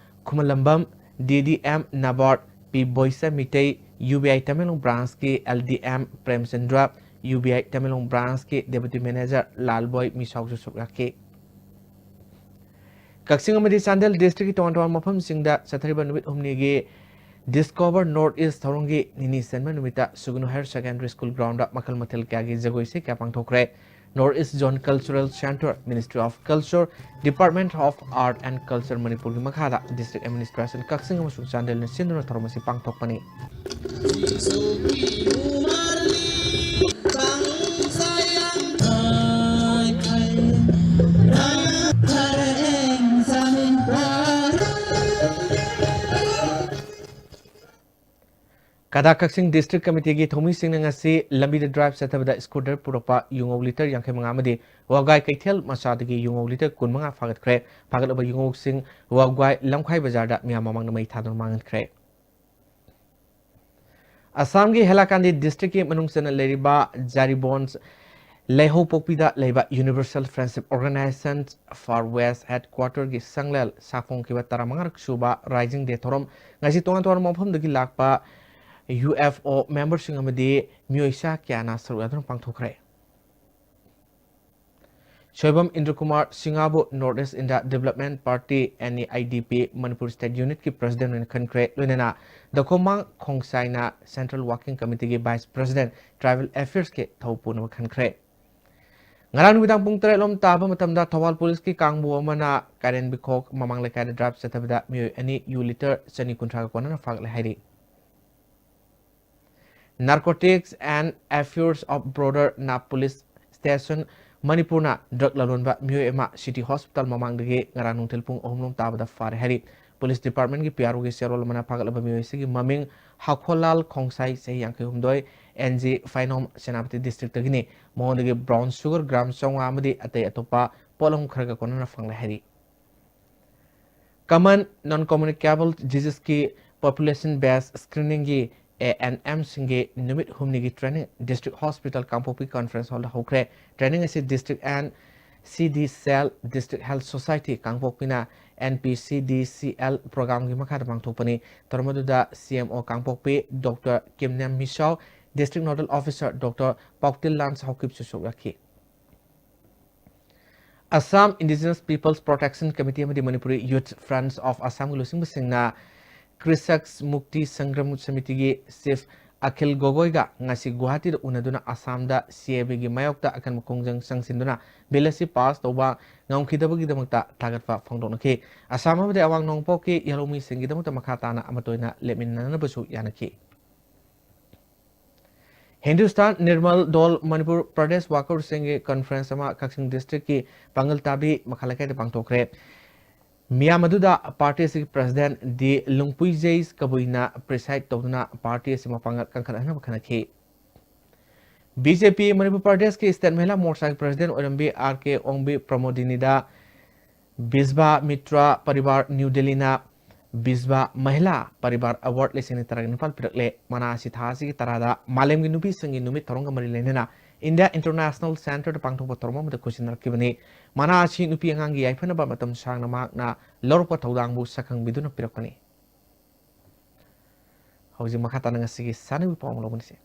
ꯈꯨꯃꯂꯝꯕꯝ, D D M NABARD P ꯕꯣꯏꯁꯥ Meitei, U B I Tamenglong branch ꯀꯤ L D M Premchandra, U B I Tamenglong branch ꯀꯤ Deputy Manager ꯂꯥꯜꯕꯣꯏ ꯃꯤꯁꯥꯎꯁꯨ ꯁꯔꯨꯛ ꯌꯥꯈꯤ꯫ ꯀꯛꯆꯤꯡ ꯑꯃꯗꯤ Chandel district ꯀꯤ ꯇꯣꯉꯥꯟ ꯇꯣꯉꯥꯟꯕ ꯃꯐꯝꯁꯤꯡꯗ ꯆꯠꯊꯔꯤꯕ ꯅꯨꯃꯤꯠ ꯍꯨꯝꯅꯤꯒꯤ Discover North East ꯊꯧꯔꯝꯒꯤ ꯅꯤꯅꯤ ꯆꯟꯕ ꯅꯨꯃꯤꯠꯇ ꯁꯨꯒꯅꯨ Higher Secondary School ground ꯗ ꯃꯈꯜ ꯃꯊꯦꯜ ꯀꯌꯥꯒꯤ ꯖꯒꯣꯏ ꯏꯁꯩ ꯀꯌꯥ ꯄꯥꯡꯊꯣꯛꯈ꯭ꯔꯦ꯫ North East Zone Cultural Centre, Ministry of Culture, Department of Art and Culture ꯃꯅꯤꯄꯨꯔꯒꯤ ꯃꯈꯥꯗ District Administration ꯀꯛꯆꯤꯡ ꯑꯃꯁꯨꯡ ꯆꯥꯟꯗꯦꯜꯅ ꯁꯤꯟꯗꯨꯅ ꯊꯧꯔꯝ ꯑꯁꯤ ꯄꯥꯡꯊꯣꯛꯄꯅꯤ꯫ ꯀꯗꯥ ꯀꯛꯆꯤꯡ District Committee ꯒꯤ ꯊꯧꯃꯤꯁꯤꯡꯅ ꯉꯁꯤ ꯂꯝꯕꯤꯗ drive ꯆꯠꯊꯕꯗ scooter ꯄꯨꯔꯛꯄ ꯌꯨꯉꯧ litre ꯌꯥꯡꯈꯩ ꯃꯉꯥ ꯑꯃꯗꯤ ꯋꯥꯕꯒꯥꯏ ꯀꯩꯊꯦꯜ ꯃꯆꯥꯗꯒꯤ ꯌꯨꯉꯧ litre ꯀꯨꯟ ꯃꯉꯥ ꯐꯥꯒꯠꯈ꯭ꯔꯦ꯫ ꯐꯥꯒꯠꯂꯕ ꯌꯨꯉꯧꯁꯤꯡ ꯋꯥꯕꯒꯥꯏ ꯂꯝꯈꯥꯏ ꯕꯖꯥꯔꯗ ꯃꯤꯌꯥꯝ ꯃꯃꯥꯡꯗ ꯃꯩ ꯊꯥꯗꯨꯅ ꯃꯥꯡꯍꯟꯈ꯭ꯔꯦ꯫ ꯑꯁꯥꯝꯒꯤ ꯍꯦꯂꯥꯀꯥꯟꯗꯤ ꯗꯤꯁꯇ꯭ꯔꯤꯛꯀꯤ ꯃꯅꯨꯡ ꯆꯟꯅ ꯂꯩꯔꯤꯕ ꯖꯥꯔꯤꯕꯣꯟꯁ ꯂꯩꯍꯧꯄꯣꯛꯄꯤꯗ ꯂꯩꯕ Universal Friendship Organization Far West Headquarterꯒꯤ ꯁꯪꯂꯦꯜ ꯁꯥꯐꯣꯡꯈꯤꯕ ꯇꯔꯥꯃꯉꯥꯔꯛ ꯁꯨꯕ Rising Day ꯊꯧꯔꯝ ꯉꯁꯤ ꯇꯣꯉꯥꯟ ꯇꯣꯉꯥꯟꯕ ꯃꯐꯝꯗꯒꯤ ꯂꯥꯛꯄ U F O memberꯁꯤꯡ ꯑꯃꯗꯤ ꯃꯤꯑꯣꯏ ꯆꯥ ꯀꯌꯥꯅ ꯁꯔꯨꯛ ꯌꯥꯗꯨꯅ ꯄꯥꯡꯊꯣꯛꯈ꯭ꯔꯦ꯫ Soibam ꯏꯟꯗ꯭ꯔꯀꯨꯃꯥꯔ ꯁꯤꯡꯍꯕꯨ North East India Development Party, N E I D P, Manipur State Unitꯀꯤ President ꯑꯣꯏꯅ ꯈꯟꯈ꯭ꯔꯦ꯫ ꯂꯣꯏꯅꯅ ꯗꯈꯣꯃꯥꯡ ꯈꯣꯡꯁꯥꯏꯅ Central Working Committeeꯒꯤ Vice President, Tribal Affairsꯀꯤ ꯊꯧ ꯄꯨꯅꯕ ꯈꯟꯈ꯭ꯔꯦ꯫ ꯉꯔꯥꯡ ꯅꯨꯃꯤꯗꯥꯡ ꯄꯨꯡ ꯇꯔꯦꯠ ꯂꯣꯝ ꯇꯥꯕ ꯃꯇꯝꯗ ꯊꯧꯕꯥꯜ ꯄꯨꯂꯤꯁꯀꯤ ꯀꯥꯡꯕꯨ ꯑꯃꯅ ꯀꯥꯏꯔꯦꯟꯕꯤꯈꯣꯛ ꯃꯃꯥꯡ ꯂꯩꯀꯥꯏꯗ drive ꯆꯠꯊꯕꯗ ꯃꯤꯑꯣꯏ ꯑꯅꯤ ꯌꯨ litre ꯆꯅꯤ ꯀꯨꯟꯊ꯭ꯔꯥꯒ ꯀꯣꯟꯅꯅ ꯐꯥꯒꯠꯂꯦ ꯍꯥꯏꯔꯤ꯫ Narcotics and Affairs of Border ꯅꯥꯞ Police Station ꯃꯅꯤꯄꯨꯔꯅ drug ꯂꯂꯣꯟꯕ ꯃꯤꯑꯣꯏ ꯑꯃ City Hospital ꯃꯃꯥꯡꯗꯒꯤ ꯉꯔꯥꯡ ꯅꯨꯡꯊꯤꯜ ꯄꯨꯡ ꯑꯍꯨꯝ ꯂꯣꯝ ꯇꯥꯕꯗ ꯐꯥꯔꯦ ꯍꯥꯏꯔꯤ꯫ Police Departmentꯀꯤ P R Oꯒꯤ ꯆꯦꯔꯣꯜ ꯑꯃꯅ ꯐꯥꯒꯠꯂꯕ ꯃꯤꯑꯣꯏ ꯑꯁꯤꯒꯤ ꯃꯃꯤꯡ ꯍꯥꯈꯣꯂꯥꯜ ꯈꯣꯡꯁꯥꯏ, ꯆꯍꯤ ꯌꯥꯡꯈꯩ ꯍꯨꯝꯗꯣꯏ, N G ꯐꯥꯏꯅꯣꯝ, ꯁꯦꯅꯥꯄꯇꯤ districtꯒꯤꯅꯤ꯫ ꯃꯉꯣꯟꯗꯒꯤ brown sugar gram ꯆꯥꯝꯃꯉꯥ ꯑꯃꯗꯤ ꯑꯇꯩ ꯑꯇꯣꯞꯄ ꯄꯣꯠꯂꯝ ꯈꯔꯒ ꯀꯣꯟꯅꯅ ꯐꯪꯂꯦ ꯍꯥꯏꯔꯤ꯫ Common Non-Communicable Diseaseꯀꯤ Population Based Screeningꯒꯤ A N Mꯁꯤꯡꯒꯤ ꯅꯨꯃꯤꯠ ꯍꯨꯝꯅꯤꯒꯤ training District Hospital ꯀꯥꯡꯄꯣꯛꯄꯤ Conference Hallꯗ ꯍꯧꯈ꯭ꯔꯦ꯫ Training ꯑꯁꯤ District and C D Cell, District Health Society ꯀꯥꯡꯄꯣꯛꯄꯤꯅ N P C D C L programꯒꯤ ꯃꯈꯥꯗ ꯄꯥꯡꯊꯣꯛꯄꯅꯤ꯫ ꯊꯧꯔꯝ ꯑꯗꯨꯗ C M O ꯀꯥꯡꯄꯣꯛꯄꯤ Doctor ꯀꯤꯝꯅꯦꯝ ꯃꯤꯁꯥꯎ, District Nodal Officer Doctor ꯄꯥꯎꯇꯤꯜ ꯂꯥꯟ ꯍꯥꯎꯀꯤꯞꯁꯨ ꯁꯔꯨꯛ ꯌꯥꯈꯤ꯫ Assam Indigenous Peoples Protection Committee ꯑꯃꯗꯤ Manipuri Youth Friends of Assamꯒꯤ ꯂꯨꯆꯤꯡꯕꯁꯤꯡꯅ Krishak ꯃꯨꯛꯇꯤ Sangram ꯁꯃꯤꯇꯤꯒꯤ Chief ꯑꯈꯤꯜ ꯒꯣꯒꯣꯏꯒ ꯉꯁꯤ ꯒꯨꯋꯥꯍꯥꯇꯤꯗ ꯎꯅꯗꯨꯅ ꯑꯁꯥꯝꯗ C A Aꯒꯤ ꯃꯥꯌꯣꯛꯇ ꯑꯀꯟꯕ ꯈꯣꯡꯖꯪ ꯆꯪꯁꯤꯟꯗꯨꯅ bill ꯑꯁꯤ pass ꯇꯧꯕ ꯉꯝꯈꯤꯗꯕꯒꯤꯗꯃꯛꯇ ꯊꯥꯒꯠꯄ ꯐꯣꯡꯗꯣꯛꯅꯈꯤ꯫ ꯑꯁꯥꯝ ꯑꯃꯗꯤ ꯑꯋꯥꯡ ꯅꯣꯡꯄꯣꯛꯀꯤ ꯌꯥꯂꯧꯃꯤꯁꯤꯡꯒꯤꯗꯃꯛꯇ ꯃꯈꯥ ꯇꯥꯅ ꯑꯃꯠꯇ ꯑꯣꯏꯅ ꯂꯦꯞꯃꯤꯟꯅꯅꯕꯁꯨ ꯌꯥꯅꯈꯤ꯫ ꯍꯤꯟꯗꯨꯁꯇꯥꯟ ꯅꯤꯔꯃꯜ ꯗꯣꯜ ꯃꯅꯤꯄꯨꯔ ꯄ꯭ꯔꯗꯦꯁ ꯋꯥꯀꯔꯁꯤꯡꯒꯤ conference ꯑꯃ ꯀꯛꯆꯤꯡ districtꯀꯤ ꯄꯥꯡꯒꯜ ꯇꯥꯕꯤ ꯃꯈꯥ ꯂꯩꯀꯥꯏꯗ ꯄꯥꯡꯊꯣꯛꯈ꯭ꯔꯦ꯫ ꯃꯤꯌꯥꯝ ꯑꯗꯨꯗ party ꯑꯁꯤꯒꯤ president ꯗꯤ ꯂꯨꯡꯄꯨꯏꯖꯩ ꯀꯕꯨꯏꯅ preside ꯇꯧꯗꯨꯅ party ꯑꯁꯤ ꯃꯄꯥꯡꯒꯜ ꯀꯟꯈꯠꯍꯟꯅꯕ ꯈꯟꯅꯈꯤ꯫ B J P ꯃꯅꯤꯄꯨꯔ ꯄ꯭ꯔꯗꯦꯁꯀꯤ state ꯃꯍꯤꯂꯥ ꯃꯣꯔꯆꯥꯒꯤ president ꯑꯣꯏꯔꯝꯕꯤ R K ꯑꯣꯡꯕꯤ ꯄ꯭ꯔꯃꯣꯗꯤꯅꯤꯗ ꯕꯤꯁꯕꯥ ꯃꯤꯇ꯭ꯔ ꯄꯔꯤꯕꯥꯔ ꯅ꯭ꯌꯨ ꯗꯤꯜꯂꯤꯅ ꯕꯤꯖ꯭ꯋꯥ ꯃꯍꯤꯂꯥ ꯄꯔꯤꯕꯥꯔ ꯑꯦꯋꯥꯔꯗ ꯂꯤꯁꯤꯡ ꯑꯅꯤ ꯇꯔꯥꯒ ꯅꯤꯄꯥꯜ ꯄꯤꯔꯛꯂꯦ꯫ ꯃꯅꯥ ꯑꯁꯤ ꯊꯥ ꯑꯁꯤꯒꯤ ꯇꯔꯥꯗ ꯃꯥꯂꯦꯝꯒꯤ ꯅꯨꯄꯤꯁꯤꯡꯒꯤ ꯅꯨꯃꯤꯠ ꯊꯧꯔꯝꯒ ꯃꯔꯤ ꯂꯩꯅꯅ ꯏꯟꯗꯤꯌꯥ ꯏꯟꯇꯔꯅꯦꯁꯅꯦꯜ ꯁꯦꯟꯇꯔꯗ ꯄꯥꯡꯊꯣꯛꯄ ꯊꯧꯔꯝ ꯑꯃꯗ ꯈꯨꯠꯁꯤꯟꯅꯔꯛꯈꯤꯕꯅꯤ꯫ ꯃꯅꯥ ꯑꯁꯤ ꯅꯨꯄꯤ ꯑꯉꯥꯡꯒꯤ ꯌꯥꯏꯐꯅꯕ ꯃꯇꯝ ꯁꯥꯡꯅ ꯃꯍꯥꯛꯅ ꯂꯧꯔꯛꯄ ꯊꯧꯗꯥꯡꯕꯨ ꯁꯛꯈꯪꯕꯤꯗꯨꯅ ꯄꯤꯔꯛꯄꯅꯤ꯫ ꯍꯧꯖꯤꯛ ꯃꯈꯥ ꯇꯥꯅ ꯉꯁꯤꯒꯤ ꯁꯥꯟꯅꯕꯒꯤ ꯄꯥꯎ ꯑꯃ ꯂꯧꯒꯅꯤꯁꯦ꯫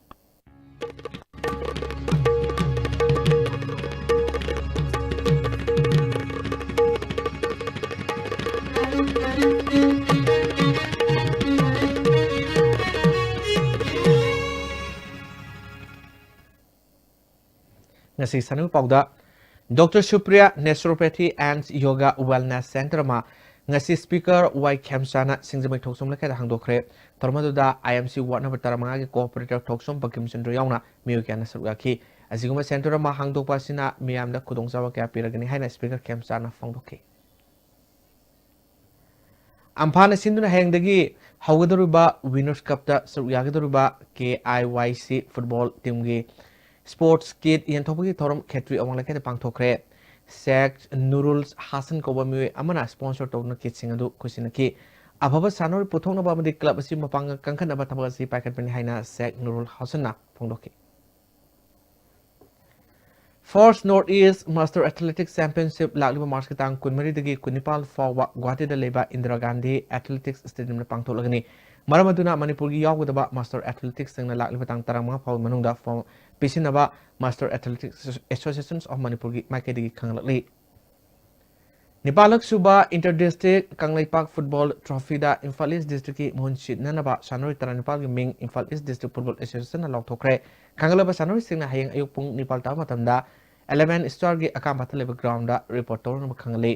ꯉꯁꯤ ꯁꯥꯟꯅꯕ ꯄꯥꯎꯗ, doctor Supriya Naturopathy and Yoga Wellness Center ꯑꯃ ꯉꯁꯤ ꯁ꯭ꯄꯤꯀꯔ ꯋꯥꯏ ꯈꯦꯝꯆꯥꯅ ꯁꯤꯡꯖꯃꯩ ꯊꯣꯛꯆꯣꯝ ꯂꯩꯀꯥꯏꯗ ꯍꯥꯡꯗꯣꯛꯈ꯭ꯔꯦ꯫ ꯊꯧꯔꯝ ꯑꯗꯨꯗ ꯑꯥꯏ ꯑꯦꯝ ꯁꯤ ꯋꯥꯔꯗ ꯅꯝꯕꯔ ꯇꯔꯥꯃꯉꯥꯒꯤ ꯀꯣꯑꯣꯄꯔꯦꯇꯔ ꯊꯣꯛꯆꯣꯝ ꯕꯪꯀꯤꯝ ꯆꯟꯗ꯭ꯔ ꯌꯥꯎꯅ ꯃꯤꯑꯣꯏ ꯀꯌꯥꯅ ꯁꯔꯨꯛ ꯌꯥꯈꯤ꯫ ꯑꯁꯤꯒꯨꯝꯕ ꯁꯦꯟꯇꯔ ꯑꯃ ꯍꯥꯡꯗꯣꯛꯄ ꯑꯁꯤꯅ ꯃꯤꯌꯥꯝꯗ ꯈꯨꯗꯣꯡꯆꯥꯕ ꯀꯌꯥ ꯄꯤꯔꯒꯅꯤ ꯍꯥꯏꯅ ꯁ꯭ꯄꯤꯀꯔ ꯈꯦꯝꯆꯥꯅ ꯐꯣꯡꯗꯣꯛꯈꯤ꯫ ꯑꯝꯐꯥꯅ ꯁꯤꯟꯗꯨꯅ ꯍꯌꯦꯡꯗꯒꯤ ꯍꯧꯒꯗꯧꯔꯤꯕ ꯋꯤꯅꯔꯁ ꯀꯞꯇ ꯁꯔꯨꯛ ꯌꯥꯒꯗꯧꯔꯤꯕ ꯀꯦ ꯑꯥꯏ ꯋꯥꯏ ꯁꯤ ꯐꯨꯠꯕꯣꯜ ꯇꯤꯝꯒꯤ ꯁ꯭ꯄꯣꯔꯠꯁ ꯀꯤꯠ ꯌꯦꯟꯊꯣꯛꯄꯒꯤ ꯊꯧꯔꯝ ꯈꯦꯇ꯭ꯔꯤ ꯑꯋꯥꯡ ꯂꯩꯀꯥꯏꯗ ꯄꯥꯡꯊꯣꯛꯈ꯭ꯔꯦ꯫ ꯁꯦꯛ ꯅꯨꯔꯨꯜ ꯍꯥꯁꯟ ꯀꯧꯕ ꯃꯤꯑꯣꯏ ꯑꯃꯅ ꯁ꯭ꯄꯣꯟꯁꯔ ꯇꯧꯗꯨꯅ ꯀꯤꯠꯁꯤꯡ ꯑꯗꯨ ꯈꯨꯠꯁꯤꯟꯅꯈꯤ꯫ ꯑꯐꯕ ꯁꯥꯟꯅꯔꯣꯏ ꯄꯨꯊꯣꯛꯅꯕ ꯑꯃꯗꯤ ꯀ꯭ꯂꯕ ꯑꯁꯤ ꯃꯄꯥꯡꯒꯜ ꯀꯟꯈꯠꯅꯕ ꯊꯕꯛ ꯑꯁꯤ ꯄꯥꯏꯈꯠꯄꯅꯤ ꯍꯥꯏꯅ ꯁꯦꯛ ꯅꯨꯔꯨꯜ ꯍꯥꯁꯟꯅ ꯐꯣꯡꯗꯣꯛꯈꯤ꯫ First North East Master Athletics Championship ꯂꯥꯛꯂꯤꯕ ꯃꯥꯔꯆꯀꯤ ꯇꯥꯡ ꯀꯨꯟꯃꯔꯤꯗꯒꯤ ꯀꯨꯟꯅꯤꯄꯥꯜ ꯐꯥꯎꯕ ꯒꯨꯋꯥꯍꯥꯇꯤꯗ ꯂꯩꯕ ꯏꯟꯗꯤꯔꯥ ꯒꯥꯟꯙꯤ ꯑꯦꯊꯂꯦꯇꯤꯛꯁ ꯁ꯭ꯇꯦꯗꯤꯌꯝꯗ ꯄꯥꯡꯊꯣꯛꯂꯒꯅꯤ꯫ ꯃꯔꯝ ꯑꯗꯨꯅ ꯃꯅꯤꯄꯨꯔꯒꯤ ꯌꯥꯎꯒꯗꯕ ꯃꯥꯁꯇꯔ ꯑꯦꯊꯂꯦꯇꯤꯛꯁꯁꯤꯡꯅ ꯂꯥꯛꯂꯤꯕ ꯇꯥꯡ ꯇꯔꯥꯃꯉꯥ ꯐꯥꯎꯕ ꯃꯅꯨꯡꯗ ꯐꯣꯔꯝ ꯄꯤꯁꯤꯟꯅꯕ Master Athletics Associations of ꯃꯅꯤꯄꯨꯔꯒꯤ ꯃꯥꯏꯀꯩꯗꯒꯤ ꯈꯪꯍꯜꯂꯛꯂꯤ꯫ ꯅꯤꯄꯥꯜꯂꯛ ꯁꯨꯕ ꯏꯟꯇꯔ ꯗꯤꯁꯇ꯭ꯔꯤꯛ ꯀꯪꯂꯩꯄꯥꯛ ꯐꯨꯠꯕꯣꯜ ꯇ꯭ꯔꯣꯐꯤꯗ ꯏꯝꯐꯥꯜ ꯏꯁ ꯗꯤꯁꯇ꯭ꯔꯤꯛꯀꯤ ꯃꯍꯨꯠ ꯁꯤꯟꯅꯅꯕ ꯁꯥꯟꯅꯔꯣꯏ ꯇꯔꯥꯅꯤꯄꯥꯜꯒꯤ ꯃꯤꯡ ꯏꯝꯐꯥꯜ ꯏꯁ ꯗꯤꯁꯇ꯭ꯔꯤꯛ ꯐꯨꯠꯕꯣꯜ ꯑꯦꯁꯣꯁꯤꯌꯦꯁꯟꯅ ꯂꯥꯎꯊꯣꯛꯈ꯭ꯔꯦ꯫ ꯈꯪꯒꯠꯂꯕ ꯁꯥꯟꯅꯔꯣꯏꯁꯤꯡꯅ ꯍꯌꯦꯡ ꯑꯌꯨꯛ ꯄꯨꯡ ꯅꯤꯄꯥꯜ ꯇꯥꯕ ꯃꯇꯝꯗ ꯑꯦꯂꯦꯚꯦꯟ ꯁ꯭ꯇꯥꯔꯒꯤ ꯑꯀꯥꯝ ꯑꯊꯥ ꯂꯩꯕ ꯒ꯭ꯔꯥꯎꯟꯗ ꯔꯤꯄꯣꯔꯠ ꯇꯧꯅꯅꯕ ꯈꯪꯍꯜꯂꯤ꯫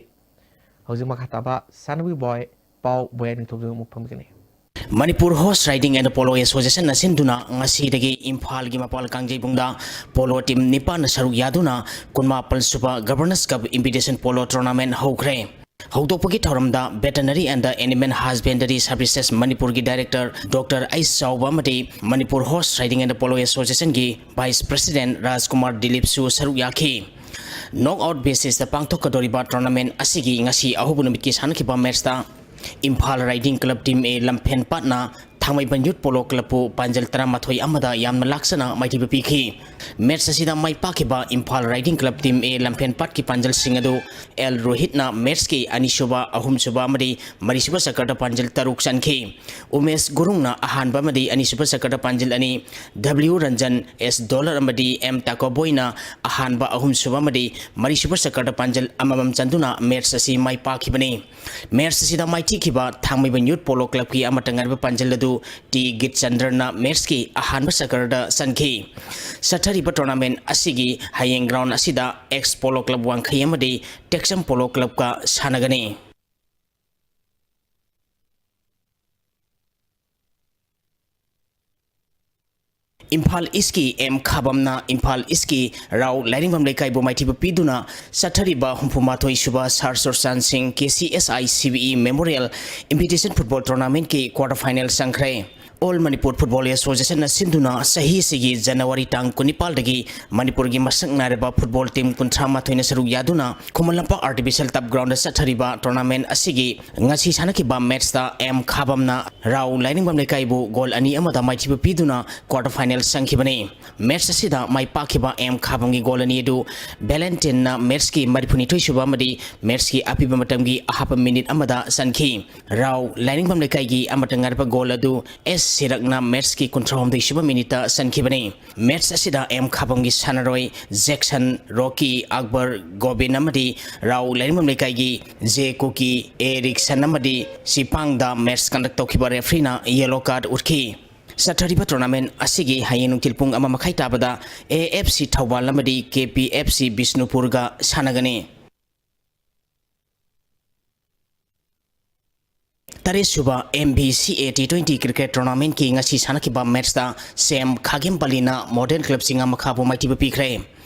ꯍꯧꯖꯤꯛ ꯃꯈꯥ ꯇꯥꯕ ꯁꯥꯟꯅꯕꯒꯤ ꯕꯣꯏ ꯄꯥꯎ ꯕꯣꯌꯥ ꯅꯤꯡꯊꯧꯖꯝ ꯑꯃꯨꯛ ꯐꯝꯒꯅꯤ꯫ Manipur horse riding and polo ꯑꯦꯁꯣꯁꯤꯌꯦꯁꯟꯅ ꯁꯤꯟꯗꯨꯅ ꯉꯁꯤꯗꯒꯤ ꯏꯝꯐꯥꯜꯒꯤ ꯃꯄꯥꯜ ꯀꯥꯡꯖꯩꯕꯨꯡꯗ ꯄꯣꯂꯣ ꯇꯤꯝ ꯅꯤꯄꯥꯟꯅ ꯁꯔꯨꯛ ꯌꯥꯗꯨꯅ ꯀꯨꯟꯃꯥꯄꯜ ꯁꯨꯕ governor's cup invitation polo tournament ꯍꯧꯈ꯭ꯔꯦ꯫ ꯍꯧꯗꯣꯛꯄꯒꯤ ꯊꯧꯔꯝꯗ Veterinary and Animal Husbandry Services ꯃꯅꯤꯄꯨꯔꯒꯤ ꯗꯥꯏꯔꯦꯛꯇꯔ ꯗꯣꯛꯇꯔ ꯑꯩꯆ ꯆꯥꯎꯕ ꯑꯃꯗꯤ Manipur horse riding and polo ꯑꯦꯁꯣꯁꯤꯌꯦꯁꯟꯒꯤ ꯚꯥꯏꯁ ꯄ꯭ꯔꯦꯁꯤꯗꯦꯟꯠ ꯔꯥꯖꯀꯨꯃꯥꯔ ꯗꯤꯂꯤꯞꯁꯨ ꯁꯔꯨꯛ ꯌꯥꯈꯤ꯫ ꯅꯣꯛ ꯑꯥꯎꯠ ꯕꯦꯁꯤꯁꯇ ꯄꯥꯡꯊꯣꯛꯀꯗꯧꯔꯤꯕ ꯇꯣꯔꯅꯥꯃꯦꯟ ꯑꯁꯤꯒꯤ ꯉꯁꯤ ꯑꯍꯧꯕ ꯅꯨꯃꯤꯠꯀꯤ ꯁꯥꯟꯅꯈꯤꯕ ꯃꯦꯆꯇ Imphal riding club team A Lamphel ꯄꯥꯠꯅ ꯊꯥꯡꯃꯩꯕꯟ ꯌꯨꯠ ꯄꯣꯂꯣ ꯀ꯭ꯂꯕꯄꯨ ꯄꯥꯟꯖꯜ ꯇꯔꯥꯃꯥꯊꯣꯏ ꯑꯃꯗ ꯌꯥꯝꯅ ꯂꯥꯛꯆꯅ ꯃꯥꯏꯊꯤꯕ ꯄꯤꯈꯤ꯫ ꯃꯦꯠꯆ ꯑꯁꯤꯗ ꯃꯥꯏ ꯄꯥꯛꯈꯤꯕ Imphal riding club team A Lamphel ꯄꯥꯠꯀꯤ ꯄꯥꯟꯖꯜꯁꯤꯡ ꯑꯗꯨ ꯑꯦꯜ ꯔꯣꯍꯤꯠꯅ ꯃꯦꯠꯆꯀꯤ ꯑꯅꯤꯁꯨꯕ, ꯑꯍꯨꯝꯁꯨꯕ ꯑꯃꯗꯤ ꯃꯔꯤꯁꯨꯕ ꯁꯀꯔꯗ ꯄꯥꯟꯖꯜ ꯇꯔꯨꯛ ꯆꯟꯈꯤ꯫ ꯎꯃꯦꯁ ꯒꯨꯔꯨꯡꯅ ꯑꯍꯥꯟꯕ ꯑꯃꯗꯤ ꯑꯅꯤꯁꯨꯕ ꯁꯀꯔꯗ ꯄꯥꯟꯖꯜ ꯑꯅꯤ, ꯗꯕ꯭ꯂꯤꯎ ꯔꯟꯖꯟ, ꯑꯦꯁ ꯗꯣꯂꯔ ꯑꯃꯗꯤ ꯑꯦꯝ ꯇꯥꯀꯣꯕꯣꯏꯅ ꯑꯍꯥꯟꯕ, ꯑꯍꯨꯝꯁꯨꯕ ꯑꯃꯗꯤ ꯃꯔꯤꯁꯨꯕ ꯁꯀꯔꯗ ꯄꯥꯟꯖꯜ ꯑꯃꯃꯝ ꯆꯟꯗꯨꯅ ꯃꯦꯠꯆ ꯑꯁꯤ ꯃꯥꯏ ꯄꯥꯛꯈꯤꯕꯅꯤ꯫ ꯃꯦꯠꯆ ꯑꯁꯤꯗ ꯃꯥꯏꯊꯤꯈꯤꯕ ꯊꯥꯡꯃꯩꯕꯟ ꯌꯨꯠ ꯄꯣꯂꯣ ꯀ꯭ꯂꯕꯀꯤ ꯑꯃꯠꯇ ꯉꯥꯏꯔꯕ ꯄꯥꯟꯖꯜ ꯑꯗꯨ ꯇꯤ ꯒꯤꯠꯆꯟꯗ꯭ꯔꯅ ꯃꯦꯠꯆꯀꯤ ꯑꯍꯥꯟꯕ ꯁꯀꯔꯗ ꯆꯟꯈꯤ꯫ ꯆꯠꯊꯔꯤꯕ ꯇꯣꯔꯅꯥꯃꯦꯟ ꯑꯁꯤꯒꯤ ꯍꯌꯦꯡ ꯒ꯭ꯔꯥꯎꯟ ꯑꯁꯤꯗ ꯑꯦꯛꯁ ꯄꯣꯂꯣ ꯀ꯭ꯂꯕ ꯋꯥꯡꯈꯩ ꯑꯃꯗꯤ ꯇꯦꯛꯆꯝ ꯄꯣꯂꯣ ꯀ꯭ꯂꯕꯀ ꯁꯥꯟꯅꯒꯅꯤ꯫ ꯏꯝꯐꯥꯜ ꯏꯁꯀꯤ ꯑꯦꯝ ꯈꯥꯕꯝꯅ ꯏꯝꯐꯥꯜ ꯏꯁꯀꯤ ꯔꯥꯎ ꯂꯥꯏꯔꯤꯡꯕꯝ ꯂꯩꯀꯥꯏꯕꯨ ꯃꯥꯏꯊꯤꯕ ꯄꯤꯗꯨꯅ ꯆꯠꯊꯔꯤꯕ ꯍꯨꯝꯐꯨ ꯃꯥꯊꯣꯏ ꯁꯨꯕ ꯁꯥꯔ ꯆꯨꯔꯆꯥꯟ ꯁꯤꯡ K C S I C B E memorial invitation football ꯇꯣꯔꯅꯥꯃꯦꯟꯠꯀꯤ ꯀ꯭ꯋꯥꯔꯇꯔ ꯐꯥꯏꯅꯦꯜ ꯆꯪꯈ꯭ꯔꯦ꯫ ꯑꯣꯜ ꯃꯅꯤꯄꯨꯔ ꯐꯨꯠꯕꯣꯜ ꯑꯦꯁꯣꯁꯤꯌꯦꯁꯟꯅ ꯁꯤꯟꯗꯨꯅ ꯆꯍꯤ ꯑꯁꯤꯒꯤ ꯖꯅꯋꯥꯔꯤ ꯇꯥꯡ ꯀꯨꯟꯅꯤꯄꯥꯜꯗꯒꯤ ꯃꯅꯤꯄꯨꯔꯒꯤ ꯃꯁꯛ ꯅꯥꯏꯔꯕ ꯐꯨꯠꯕꯣꯜ ꯇꯤꯝ ꯀꯨꯟꯊ꯭ꯔꯥ ꯃꯥꯊꯣꯏꯅ ꯁꯔꯨꯛ ꯌꯥꯗꯨꯅ ꯈꯨꯃꯟ ꯂꯝꯄꯥꯛ ꯑꯥꯔꯇꯤꯐꯤꯁꯤꯌꯦꯜ ꯇꯔꯐ ꯒ꯭ꯔꯥꯎꯟꯗ ꯆꯠꯊꯔꯤꯕ ꯇꯣꯔꯅꯥꯃꯦꯟꯠ ꯑꯁꯤꯒꯤ ꯉꯁꯤ ꯁꯥꯟꯅꯈꯤꯕ ꯃꯦꯠꯆꯇ ꯑꯦꯝ ꯈꯥꯕꯝꯅ ꯔꯥꯎ ꯂꯥꯏꯅꯤꯡꯕꯝ ꯂꯩꯀꯥꯏꯕꯨ ꯒꯣꯜ ꯑꯅꯤ ꯑꯃꯗ ꯃꯥꯏꯊꯤꯕ ꯄꯤꯗꯨꯅ ꯀ꯭ꯋꯥꯔꯇꯔ ꯐꯥꯏꯅꯦꯜ ꯆꯪꯈꯤꯕꯅꯤ꯫ ꯃꯦꯠꯆ ꯑꯁꯤꯗ ꯃꯥꯏ ꯄꯥꯛꯈꯤꯕ ꯑꯦꯝ ꯈꯥꯕꯝꯒꯤ ꯒꯣꯜ ꯑꯅꯤ ꯑꯗꯨ ꯚꯦꯂꯦꯟꯇꯤꯟꯅ ꯃꯦꯠꯆꯀꯤ ꯃꯔꯤꯐꯨꯅꯤꯊꯣꯏ ꯁꯨꯕ ꯑꯃꯗꯤ ꯃꯦꯠꯆꯀꯤ ꯑꯄꯤꯕ ꯃꯇꯝꯒꯤ ꯑꯍꯥꯞꯄ ꯃꯤꯅꯤꯠ ꯑꯃꯗ ꯆꯟꯈꯤ꯫ ꯔꯥꯎ ꯂꯥꯏꯅꯤꯡꯕꯝ ꯂꯩꯀꯥꯏꯒꯤ ꯑꯃꯠꯇ ꯉꯥꯏꯔꯕ ꯒꯣꯜ ꯑꯗꯨ ꯑꯦꯁ ꯁꯤꯔꯛꯅ ꯃꯦꯠꯆꯀꯤ ꯀꯨꯟꯊ꯭ꯔꯥꯍꯨꯝꯗꯣꯏ ꯁꯨꯕ ꯃꯤꯅꯤꯠꯇ ꯆꯟꯈꯤꯕꯅꯤ꯫ ꯃꯦꯠꯆ ꯑꯁꯤꯗ ꯑꯦꯝ ꯈꯥꯕꯝꯒꯤ ꯁꯥꯟꯅꯔꯣꯏ ꯖꯦꯛꯁꯟ, ꯔꯣꯀꯤ, ꯑꯛꯕꯔ, ꯒꯣꯕꯤꯟ ꯑꯃꯗꯤ ꯔꯥꯎ ꯂꯥꯏꯅꯤꯡꯕꯝ ꯂꯩꯀꯥꯏꯒꯤ ꯖꯦ ꯀꯨꯀꯤ, ꯑꯦ ꯔꯤꯛꯁꯟ ꯑꯃꯗꯤ ꯁꯤꯄꯥꯡꯗ ꯃꯦꯠꯆ ꯀꯟꯗꯛ ꯇꯧꯈꯤꯕ ꯔꯦꯐ꯭ꯔꯤꯅ ꯌꯦꯂꯣ ꯀꯥꯔꯗ ꯎꯠꯈꯤ꯫ ꯆꯠꯊꯔꯤꯕ ꯇꯣꯔꯅꯥꯃꯦꯟ ꯑꯁꯤꯒꯤ ꯍꯌꯦꯡ ꯅꯨꯡꯊꯤꯜ ꯄꯨꯡ ꯑꯃ ꯃꯈꯥꯏ ꯇꯥꯕꯗ ꯑꯦ ꯑꯦꯐ ꯁꯤ ꯊꯧꯕꯥꯜ ꯑꯃꯗꯤ ꯀꯦ ꯄꯤ ꯑꯦꯐ ꯁꯤ ꯕꯤꯁꯅꯨꯄꯨꯔꯒ ꯁꯥꯟꯅꯒꯅꯤ꯫ ꯇꯔꯦꯠꯁꯨꯕ M B C A T twenty cricket ꯇꯣꯔꯅꯥꯃꯦꯟꯀꯤ ꯉꯁꯤ ꯁꯥꯟꯅꯈꯤꯕ ꯃꯦꯠꯆꯇ ꯁꯦꯝ ꯈꯥꯒꯦꯝꯄꯜꯂꯤꯅ ꯃꯣꯗꯔꯟ ꯀ꯭ꯂꯕ ꯆꯤꯡꯉꯥꯃꯈꯥꯕꯨ ꯃꯥꯏꯊꯤꯕ ꯄꯤꯈ꯭ꯔꯦ꯫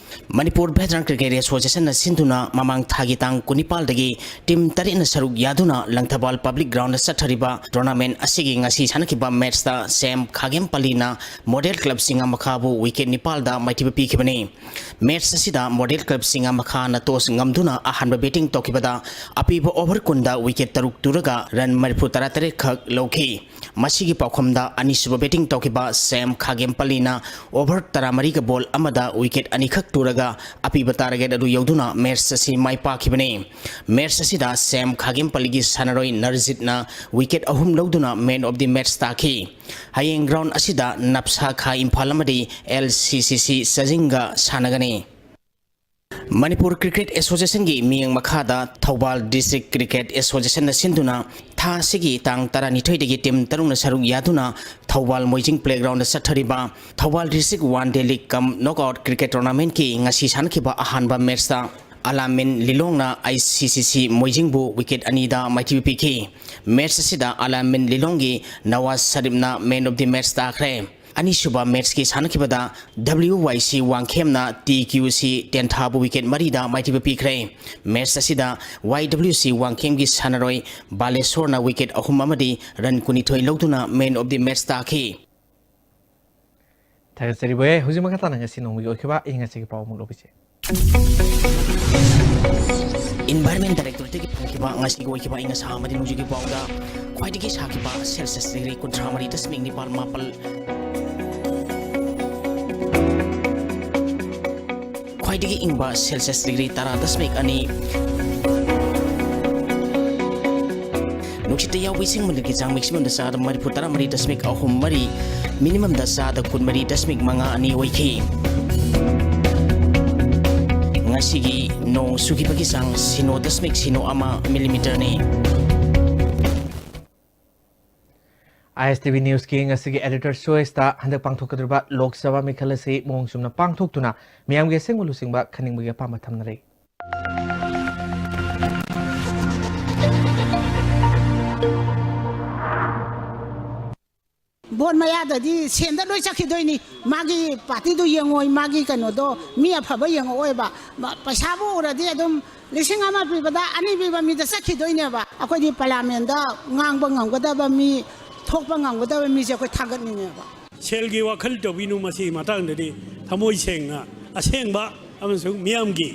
ꯃꯅꯤꯄꯨꯔ ꯚꯦꯇꯔꯟ ꯀ꯭ꯔꯤꯀꯦꯠ ꯑꯦꯁꯣꯁꯤꯌꯦꯁꯟꯅ ꯁꯤꯟꯗꯨꯅ ꯃꯃꯥꯡ ꯊꯥꯒꯤ ꯇꯥꯡ ꯀꯨꯟꯅꯤꯄꯥꯜꯗꯒꯤ ꯇꯤꯝ ꯇꯔꯦꯠꯅ ꯁꯔꯨꯛ ꯌꯥꯗꯨꯅ ꯂꯪꯊꯕꯥꯜ ꯄꯕ꯭ꯂꯤꯛ ꯒ꯭ꯔꯥꯎꯟꯗ ꯆꯠꯊꯔꯤꯕ ꯇꯣꯔꯅꯥꯃꯦꯟ ꯑꯁꯤꯒꯤ ꯉꯁꯤ ꯁꯥꯟꯅꯈꯤꯕ ꯃꯦꯠꯁꯇ ꯁꯦꯝ ꯈꯥꯒꯦꯝꯄꯜꯂꯤꯅ ꯃꯣꯗꯦꯜ ꯀ꯭ꯂꯕ ꯆꯤꯡꯉꯥꯃꯈꯥꯕꯨ ꯋꯤꯀꯦꯠ ꯅꯤꯄꯥꯜꯗ ꯃꯥꯏꯊꯤꯕ ꯄꯤꯈꯤꯕꯅꯤ꯫ ꯃꯦꯠꯁ ꯑꯁꯤꯗ ꯃꯣꯗꯦꯜ ꯀ꯭ꯂꯕ ꯆꯤꯡꯉꯥꯃꯈꯥꯅ ꯇꯣꯁ ꯉꯝꯗꯨꯅ ꯑꯍꯥꯟꯕ ꯕꯦꯇꯤꯡ ꯇꯧꯈꯤꯕꯗ ꯑꯄꯤꯕ ꯑꯣꯚꯔ ꯀꯨꯟꯗ ꯋꯤꯀꯦꯠ ꯇꯔꯨꯛ ꯇꯨꯔꯒ ꯔꯟ ꯃꯔꯤꯐꯨ ꯇꯔꯥ ꯇꯔꯦꯠ ꯈꯛ ꯂꯧꯈꯤ꯫ ꯃꯁꯤꯒꯤ ꯄꯥꯎꯈꯨꯝꯗ ꯑꯅꯤꯁꯨꯕ ꯕꯦꯇꯤꯡ ꯇꯧꯈꯤꯕ ꯁꯦꯝ ꯈꯥꯒꯦꯝꯄꯜꯂꯤꯅ ꯑꯣꯚꯔ ꯇꯔꯥꯃꯔꯤꯒ ꯕꯣꯜ ꯑꯃꯗ ꯋꯤꯀꯦꯠ ꯑꯅꯤꯈꯛ ꯇꯨꯔꯒ ꯑꯄꯤꯕ ꯇꯥꯔꯒꯦꯠ ꯑꯗꯨ ꯌꯧꯗꯨꯅ ꯃꯦꯠꯁ ꯑꯁꯤ ꯃꯥꯏ ꯄꯥꯛꯈꯤꯕꯅꯤ꯫ ꯃꯦꯠꯁ ꯑꯁꯤꯗ ꯁꯦꯝ ꯈꯥꯒꯦꯝꯄꯜꯂꯤꯒꯤ ꯁꯥꯟꯅꯔꯣꯏ ꯅꯔꯖꯤꯠꯅ ꯋꯤꯀꯦꯠ ꯑꯍꯨꯝ ꯂꯧꯗꯨꯅ ꯃꯦꯟ ꯑꯣꯐ ꯗꯤ ꯃꯦꯠꯁ ꯇꯥꯈꯤ꯫ ꯍꯌꯦꯡ ꯒ꯭ꯔꯥꯎꯟ ꯑꯁꯤꯗ ꯅꯞꯁꯥ ꯈꯥ ꯏꯝꯐꯥꯜ ꯑꯃꯗꯤ ꯑꯦꯜ ꯁꯤ ꯁꯤ ꯁꯤ ꯆꯥꯖꯤꯡꯒ ꯁꯥꯟꯅꯒꯅꯤ꯫ ꯃꯅꯤꯄꯨꯔ ꯀ꯭ꯔꯤꯀꯦꯠ ꯑꯦꯁꯣꯁꯤꯌꯦꯁꯟꯒꯤ ꯃꯤꯠꯌꯦꯡ ꯃꯈꯥꯗ ꯊꯧꯕꯥꯜ ꯗꯤꯁꯇ꯭ꯔꯤꯛ ꯀ꯭ꯔꯤꯀꯦꯠ ꯑꯦꯁꯣꯁꯤꯌꯦꯁꯟꯅ ꯁꯤꯟꯗꯨꯅ ꯊꯥ ꯑꯁꯤꯒꯤ ꯇꯥꯡ ꯇꯔꯥꯅꯤꯊꯣꯏꯗꯒꯤ ꯇꯤꯝ ꯇꯔꯨꯛꯅ ꯁꯔꯨꯛ ꯌꯥꯗꯨꯅ ꯊꯧꯕꯥꯜ ꯃꯣꯏꯖꯤꯡ ꯄ꯭ꯂꯦꯒ꯭ꯔꯥꯎꯟꯗ ꯆꯠꯊꯔꯤꯕ Thoubal district one day league cum knockout cricket ꯇꯣꯔꯅꯥꯃꯦꯟꯠꯀꯤ ꯉꯁꯤ ꯁꯥꯟꯅꯈꯤꯕ ꯑꯍꯥꯟꯕ ꯃꯦꯠꯁꯇ ꯑꯂꯥꯃꯤꯟ ꯂꯤꯂꯣꯡꯅ ꯑꯥꯏ ꯁꯤ ꯁꯤ ꯁꯤ ꯃꯣꯏꯖꯤꯡꯕꯨ ꯋꯤꯀꯦꯠ ꯑꯅꯤꯗ ꯃꯥꯏꯊꯤꯕ ꯄꯤꯈꯤ꯫ ꯃꯦꯠꯁ ꯑꯁꯤꯗ ꯑꯂꯥꯃꯤꯟ ꯂꯤꯂꯣꯡꯒꯤ ꯅꯋꯥꯖ ꯁꯔꯤꯞꯅ ꯃꯦꯟ ꯑꯣꯐ ꯗꯤ ꯃꯦꯠꯁ ꯇꯥꯈ꯭ꯔꯦ꯫ ꯑꯅꯤꯁꯨꯕ ꯃꯦꯠꯁꯀꯤ ꯁꯥꯟꯅꯈꯤꯕꯗ ꯗꯕ꯭ꯂꯤꯌꯨ ꯋꯥꯏ ꯁꯤ ꯋꯥꯡꯈꯦꯝꯅ ꯇꯤ ꯀ꯭ꯌꯨ ꯁꯤ ꯇꯦꯟꯊꯥꯕꯨ ꯋꯤꯀꯦꯠ ꯃꯔꯤꯗ ꯃꯥꯏꯊꯤꯕ ꯄꯤꯈ꯭ꯔꯦ꯫ ꯃꯦꯠꯁ ꯑꯁꯤꯗ ꯋꯥꯏ ꯗꯕ꯭ꯂꯤꯌꯨ ꯁꯤ ꯋꯥꯡꯈꯦꯝꯒꯤ ꯁꯥꯟꯅꯔꯣꯏ ꯕꯥꯂꯦꯁꯣꯔꯅ ꯋꯤꯀꯦꯠ ꯑꯍꯨꯝ ꯑꯃꯗꯤ ꯔꯟ ꯀꯨꯟꯅꯤꯊꯣꯏ ꯂꯧꯗꯨꯅ ꯃꯦꯟ ꯑꯣꯐ ꯗꯤ ꯃꯦꯠꯁ ꯇꯥꯈꯤ꯫ ꯊꯥꯒꯠꯆꯔꯤ ꯕꯣꯏ꯫ ꯍꯧꯖꯤꯛ ꯃꯈꯥ ꯇꯥꯅ ꯉꯁꯤ ꯅꯣꯡꯃꯒꯤ ꯑꯣꯏꯈꯤꯕ ꯑꯏꯪ ꯑꯁꯥꯒꯤ ꯄꯥꯎ ꯑꯃꯨꯛ ꯂꯧꯕꯤꯁꯦ꯫ ꯏꯟꯚꯥꯏꯔꯟꯃꯦꯟ ꯗꯥꯏꯔꯦꯛꯇꯣꯔꯦꯠꯇꯒꯤ ꯐꯪꯈꯤꯕ ꯉꯁꯤꯒꯤ ꯑꯣꯏꯈꯤꯕ ꯑꯏꯪ ꯑꯁꯥ ꯑꯃꯗꯤ ꯅꯣꯡꯖꯨꯒꯤ ꯄꯥꯎꯗ ꯈ꯭ꯋꯥꯏꯗꯒꯤ ꯁꯥꯈꯤꯕ ꯁꯦꯜꯁꯤꯌꯁ ꯗꯤꯒ꯭ꯔꯤ ꯀꯨꯟꯊ꯭ꯔꯥ ꯃꯔꯤ ꯗꯁꯃꯤꯛ ꯅꯤꯄꯥꯜ ꯃꯥꯄꯜ, ꯈ꯭ꯋꯥꯏꯗꯒꯤ ꯏꯪꯕ ꯁꯦꯜꯁꯤꯌꯁ ꯗꯤꯒ꯭ꯔꯤ ꯇꯔꯥ ꯗꯁꯃꯤꯛ ꯑꯅꯤ꯫ ꯅꯨꯡꯁꯤꯠꯇ ꯌꯥꯎꯕ ꯏꯁꯤꯡ ꯃꯅꯤꯜꯒꯤ ꯆꯥꯡ ꯃꯦꯛꯁꯤꯃꯝꯗ ꯆꯥꯗ ꯃꯔꯤꯐꯨ ꯇꯔꯥ ꯃꯔꯤ ꯗꯁꯃꯤꯛ ꯑꯍꯨꯝ ꯃꯔꯤ, ꯃꯤꯅꯤꯃꯝꯗ ꯆꯥꯗ ꯀꯨꯟ ꯃꯔꯤ ꯗꯁꯃꯤꯛ ꯃꯉꯥ ꯑꯅꯤ ꯑꯣꯏꯈꯤ꯫ ꯉꯁꯤꯒꯤ ꯅꯣꯡ ꯆꯨꯈꯤꯕꯒꯤ ꯆꯥꯡ ꯁꯤꯅꯣ ꯗꯁꯃꯤꯛ ꯁꯤꯅꯣ ꯑꯃ ꯃꯤꯂꯤꯃꯤꯇꯔꯅꯤ꯫ ꯑꯥꯏ ꯑꯦꯁ ꯇꯤ ꯚꯤ ꯅ꯭ꯌꯨꯁꯀꯤ ꯉꯁꯤꯒꯤ ꯑꯦꯗꯤꯇꯔ ꯆꯣꯏꯁꯇ ꯍꯟꯗꯛ ꯄꯥꯡꯊꯣꯛꯀꯗꯧꯔꯤꯕ ꯂꯣꯛ ꯁꯚꯥ ꯃꯤꯈꯜ ꯑꯁꯤ ꯃꯑꯣꯡ ꯆꯨꯝꯅ ꯄꯥꯡꯊꯣꯛꯇꯨꯅ ꯃꯤꯌꯥꯝꯒꯤ ꯑꯁꯦꯡꯕ ꯂꯨꯆꯤꯡꯕ ꯈꯟꯅꯤꯡꯕꯒꯤ ꯑꯄꯥꯝꯕ ꯊꯝꯅꯔꯤ꯫ ꯄꯣꯠ ꯃꯌꯥꯗꯗꯤ ꯁꯦꯟꯗ ꯂꯣꯏ ꯆꯠꯈꯤꯗꯣꯏꯅꯤ꯫ ꯃꯥꯒꯤ ꯄꯥꯔꯇꯤꯗꯨ ꯌꯦꯡꯉꯣꯏ, ꯃꯥꯒꯤ ꯀꯩꯅꯣꯗꯣ ꯃꯤ ꯑꯐꯕ ꯌꯦꯡꯉꯛꯑꯣꯏꯕ꯫ ꯃ-, ꯄꯩꯁꯥꯕꯨ ꯎꯔꯗꯤ ꯑꯗꯨꯝ ꯂꯤꯁꯤꯡ ꯑꯃ ꯄꯤꯕꯗ ꯑꯅꯤ ꯄꯤꯕ ꯃꯤꯗ ꯆꯠꯈꯤꯗꯣꯏꯅꯦꯕ꯫ ꯑꯩꯈꯣꯏꯗꯤ ꯄꯥꯔꯂꯤꯌꯥꯃꯦꯟꯗ ꯉꯥꯡꯕ ꯉꯝꯒꯗꯕ ꯃꯤ, ꯊꯣꯛꯄ ꯉꯝꯒꯗꯕ ꯃꯤꯁꯦ ꯑꯩꯈꯣꯏ ꯊꯥꯒꯠꯅꯤꯡꯉꯦꯕ꯫ ꯁꯦꯜꯒꯤ ꯋꯥꯈꯜ ꯇꯧꯕꯤꯅꯨ꯫ ꯃꯁꯤꯒꯤ ꯃꯇꯥꯡꯗꯗꯤ ꯊꯃꯣꯏ ꯁꯦꯡꯅ ꯑꯁꯦꯡꯕ ꯑꯃꯁꯨꯡ ꯃꯤꯌꯥꯝꯒꯤ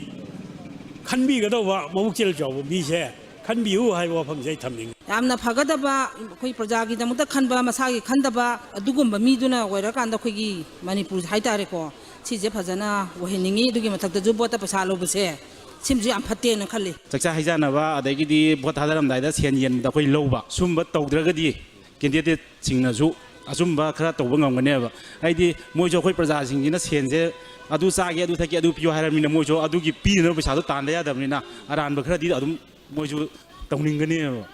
ꯈꯟꯕꯤꯒꯗꯧꯕ ꯃꯕꯨꯛꯆꯦꯜ ꯆꯥꯎꯕ ꯃꯤꯁꯦ ꯈꯟꯕꯤꯌꯨ ꯍꯥꯏꯕ ꯋꯥꯐꯝꯁꯦ ꯑꯩ ꯊꯝꯅꯤꯡꯉꯤ꯫ ꯌꯥꯝꯅ ꯐꯒꯗꯕ, ꯑꯩꯈꯣꯏ ꯄ꯭ꯔꯖꯥꯒꯤꯗꯃꯛꯇ ꯈꯟꯕ, ꯃꯁꯥꯒꯤ ꯈꯟꯗꯕ, ꯑꯗꯨꯒꯨꯝꯕ ꯃꯤꯗꯨꯅ ꯑꯣꯏꯔꯀꯥꯟꯗ ꯑꯩꯈꯣꯏꯒꯤ ꯃꯅꯤꯄꯨꯔ ꯍꯥꯏꯇꯥꯔꯦꯀꯣ, ꯁꯤꯁꯦ ꯐꯖꯅ ꯑꯣꯏꯍꯟꯅꯤꯡꯉꯤ꯫ ꯑꯗꯨꯒꯤ ꯃꯊꯛꯇꯁꯨ ꯚꯣꯠꯇ ꯄꯩꯁꯥ ꯂꯧꯕꯁꯦ, ꯁꯤꯃꯁꯨ ꯌꯥꯝ ꯐꯠꯇꯦꯅ ꯈꯜꯂꯤ꯫ ꯆꯥꯛꯆꯥ ꯍꯩꯖꯥꯟꯅꯕ, ꯑꯗꯒꯤꯗꯤ ꯚꯣꯠ ꯊꯥꯗꯔꯝꯗꯥꯏꯗ ꯁꯦꯟ ꯌꯦꯟꯕꯗ ꯑꯩꯈꯣꯏ ꯂꯧꯕ, ꯁꯨꯝꯕ ꯇꯧꯗ꯭ꯔꯒꯗꯤ ꯀꯦꯟꯗꯤꯗꯦꯠꯁꯤꯡꯅꯁꯨ ꯑꯆꯨꯝꯕ ꯈꯔ ꯇꯧꯕ ꯉꯝꯒꯅꯦꯕ꯫ ꯍꯥꯏꯗꯤ ꯃꯣꯏꯁꯨ ꯑꯩꯈꯣꯏ ꯄ꯭ꯔꯖꯥꯁꯤꯡꯁꯤꯅ ꯁꯦꯟꯁꯦ ꯑꯗꯨ ꯆꯥꯒꯦ, ꯑꯗꯨ ꯊꯛꯀꯦ, ꯑꯗꯨ ꯄꯤꯌꯨ ꯍꯥꯏꯔꯕꯅꯤꯅ, ꯃꯣꯏꯁꯨ ꯑꯗꯨꯒꯤ ꯄꯤꯅꯕ ꯄꯩꯁꯥꯗꯣ ꯇꯥꯟꯗ ꯌꯥꯗꯕꯅꯤꯅ ꯑꯔꯥꯟꯕ ꯈꯔꯗꯤ ꯑꯗꯨꯝ ꯃꯣꯏꯁꯨ ꯇꯧꯅꯤꯡꯒꯅꯦꯕ꯫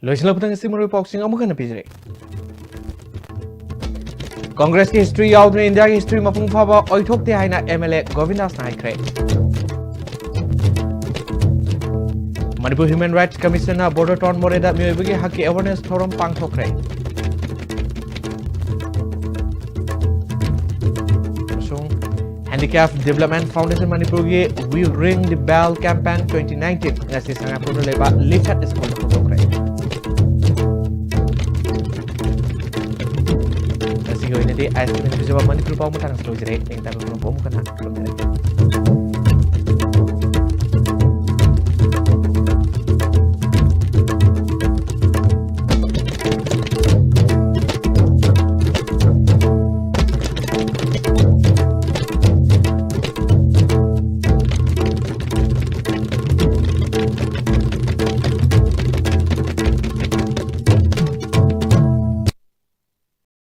ꯂꯣꯏꯁꯤꯜꯂꯛꯄꯗ ꯉꯁꯤ ꯃꯔꯨꯑꯣꯏꯕ ꯄꯥꯎꯁꯤꯡ ꯑꯃꯨꯛ ꯍꯟꯅ ꯄꯤꯖꯔꯤ꯫ ꯀꯣꯡꯒ꯭ꯔꯦꯁꯀꯤ ꯍꯤꯁꯇ꯭ꯔꯤ ꯌꯥꯎꯗꯅ ꯏꯟꯗꯤꯌꯥꯒꯤ ꯍꯤꯁꯇ꯭ꯔꯤ ꯃꯄꯨꯡ ꯐꯥꯕ ꯑꯣꯏꯊꯣꯛꯇꯦ ꯍꯥꯏꯅ ꯑꯦꯝ ꯑꯦꯜ ꯑꯦ ꯒꯣꯕꯤꯟꯗꯥꯁꯅ ꯍꯥꯏꯈ꯭ꯔꯦ꯫ ꯃꯅꯤꯄꯨꯔ ꯍ꯭ꯌꯨꯃꯦꯟ ꯔꯥꯏꯠꯁ ꯀꯃꯤꯁꯟꯅ ꯕꯣꯔꯗꯔ ꯇꯥꯎꯟ ꯃꯣꯔꯦꯗ ꯃꯤꯑꯣꯏꯕꯒꯤ ꯍꯛꯀꯤ ꯑꯦꯋꯥꯔꯅꯦꯁ ꯊꯧꯔꯝ ꯄꯥꯡꯊꯣꯛꯈ꯭ꯔꯦ꯫ ꯑꯃꯁꯨꯡ Handicap Development Foundation ꯃꯅꯤꯄꯨꯔꯒꯤ We Ring the Bell Campaign twenty nineteen ꯉꯁꯤ ꯁꯉꯥꯏꯄ꯭ꯔꯧꯗ ꯂꯩꯕ ꯂꯤꯆꯠ ꯁ꯭ꯀꯨꯜꯗ ꯍꯧꯗꯣꯛꯈ꯭ꯔꯦ꯫ ꯉꯁꯤꯒꯤ ꯑꯣꯏꯅꯗꯤ ꯑꯥꯏ ꯑꯦꯁ ꯇꯤ ꯚꯤꯅ ꯄꯤꯖꯕ ꯃꯅꯤꯄꯨꯔ ꯄꯥꯎ ꯃꯇꯥꯡꯗ ꯂꯣꯏꯖꯔꯦ꯫ ꯅꯤꯡꯇꯝꯕ ꯄꯨꯝꯅꯃꯛꯄꯨ ꯑꯃꯨꯛ ꯍꯟꯅ ꯈꯨꯔꯨꯝꯖꯔꯤ꯫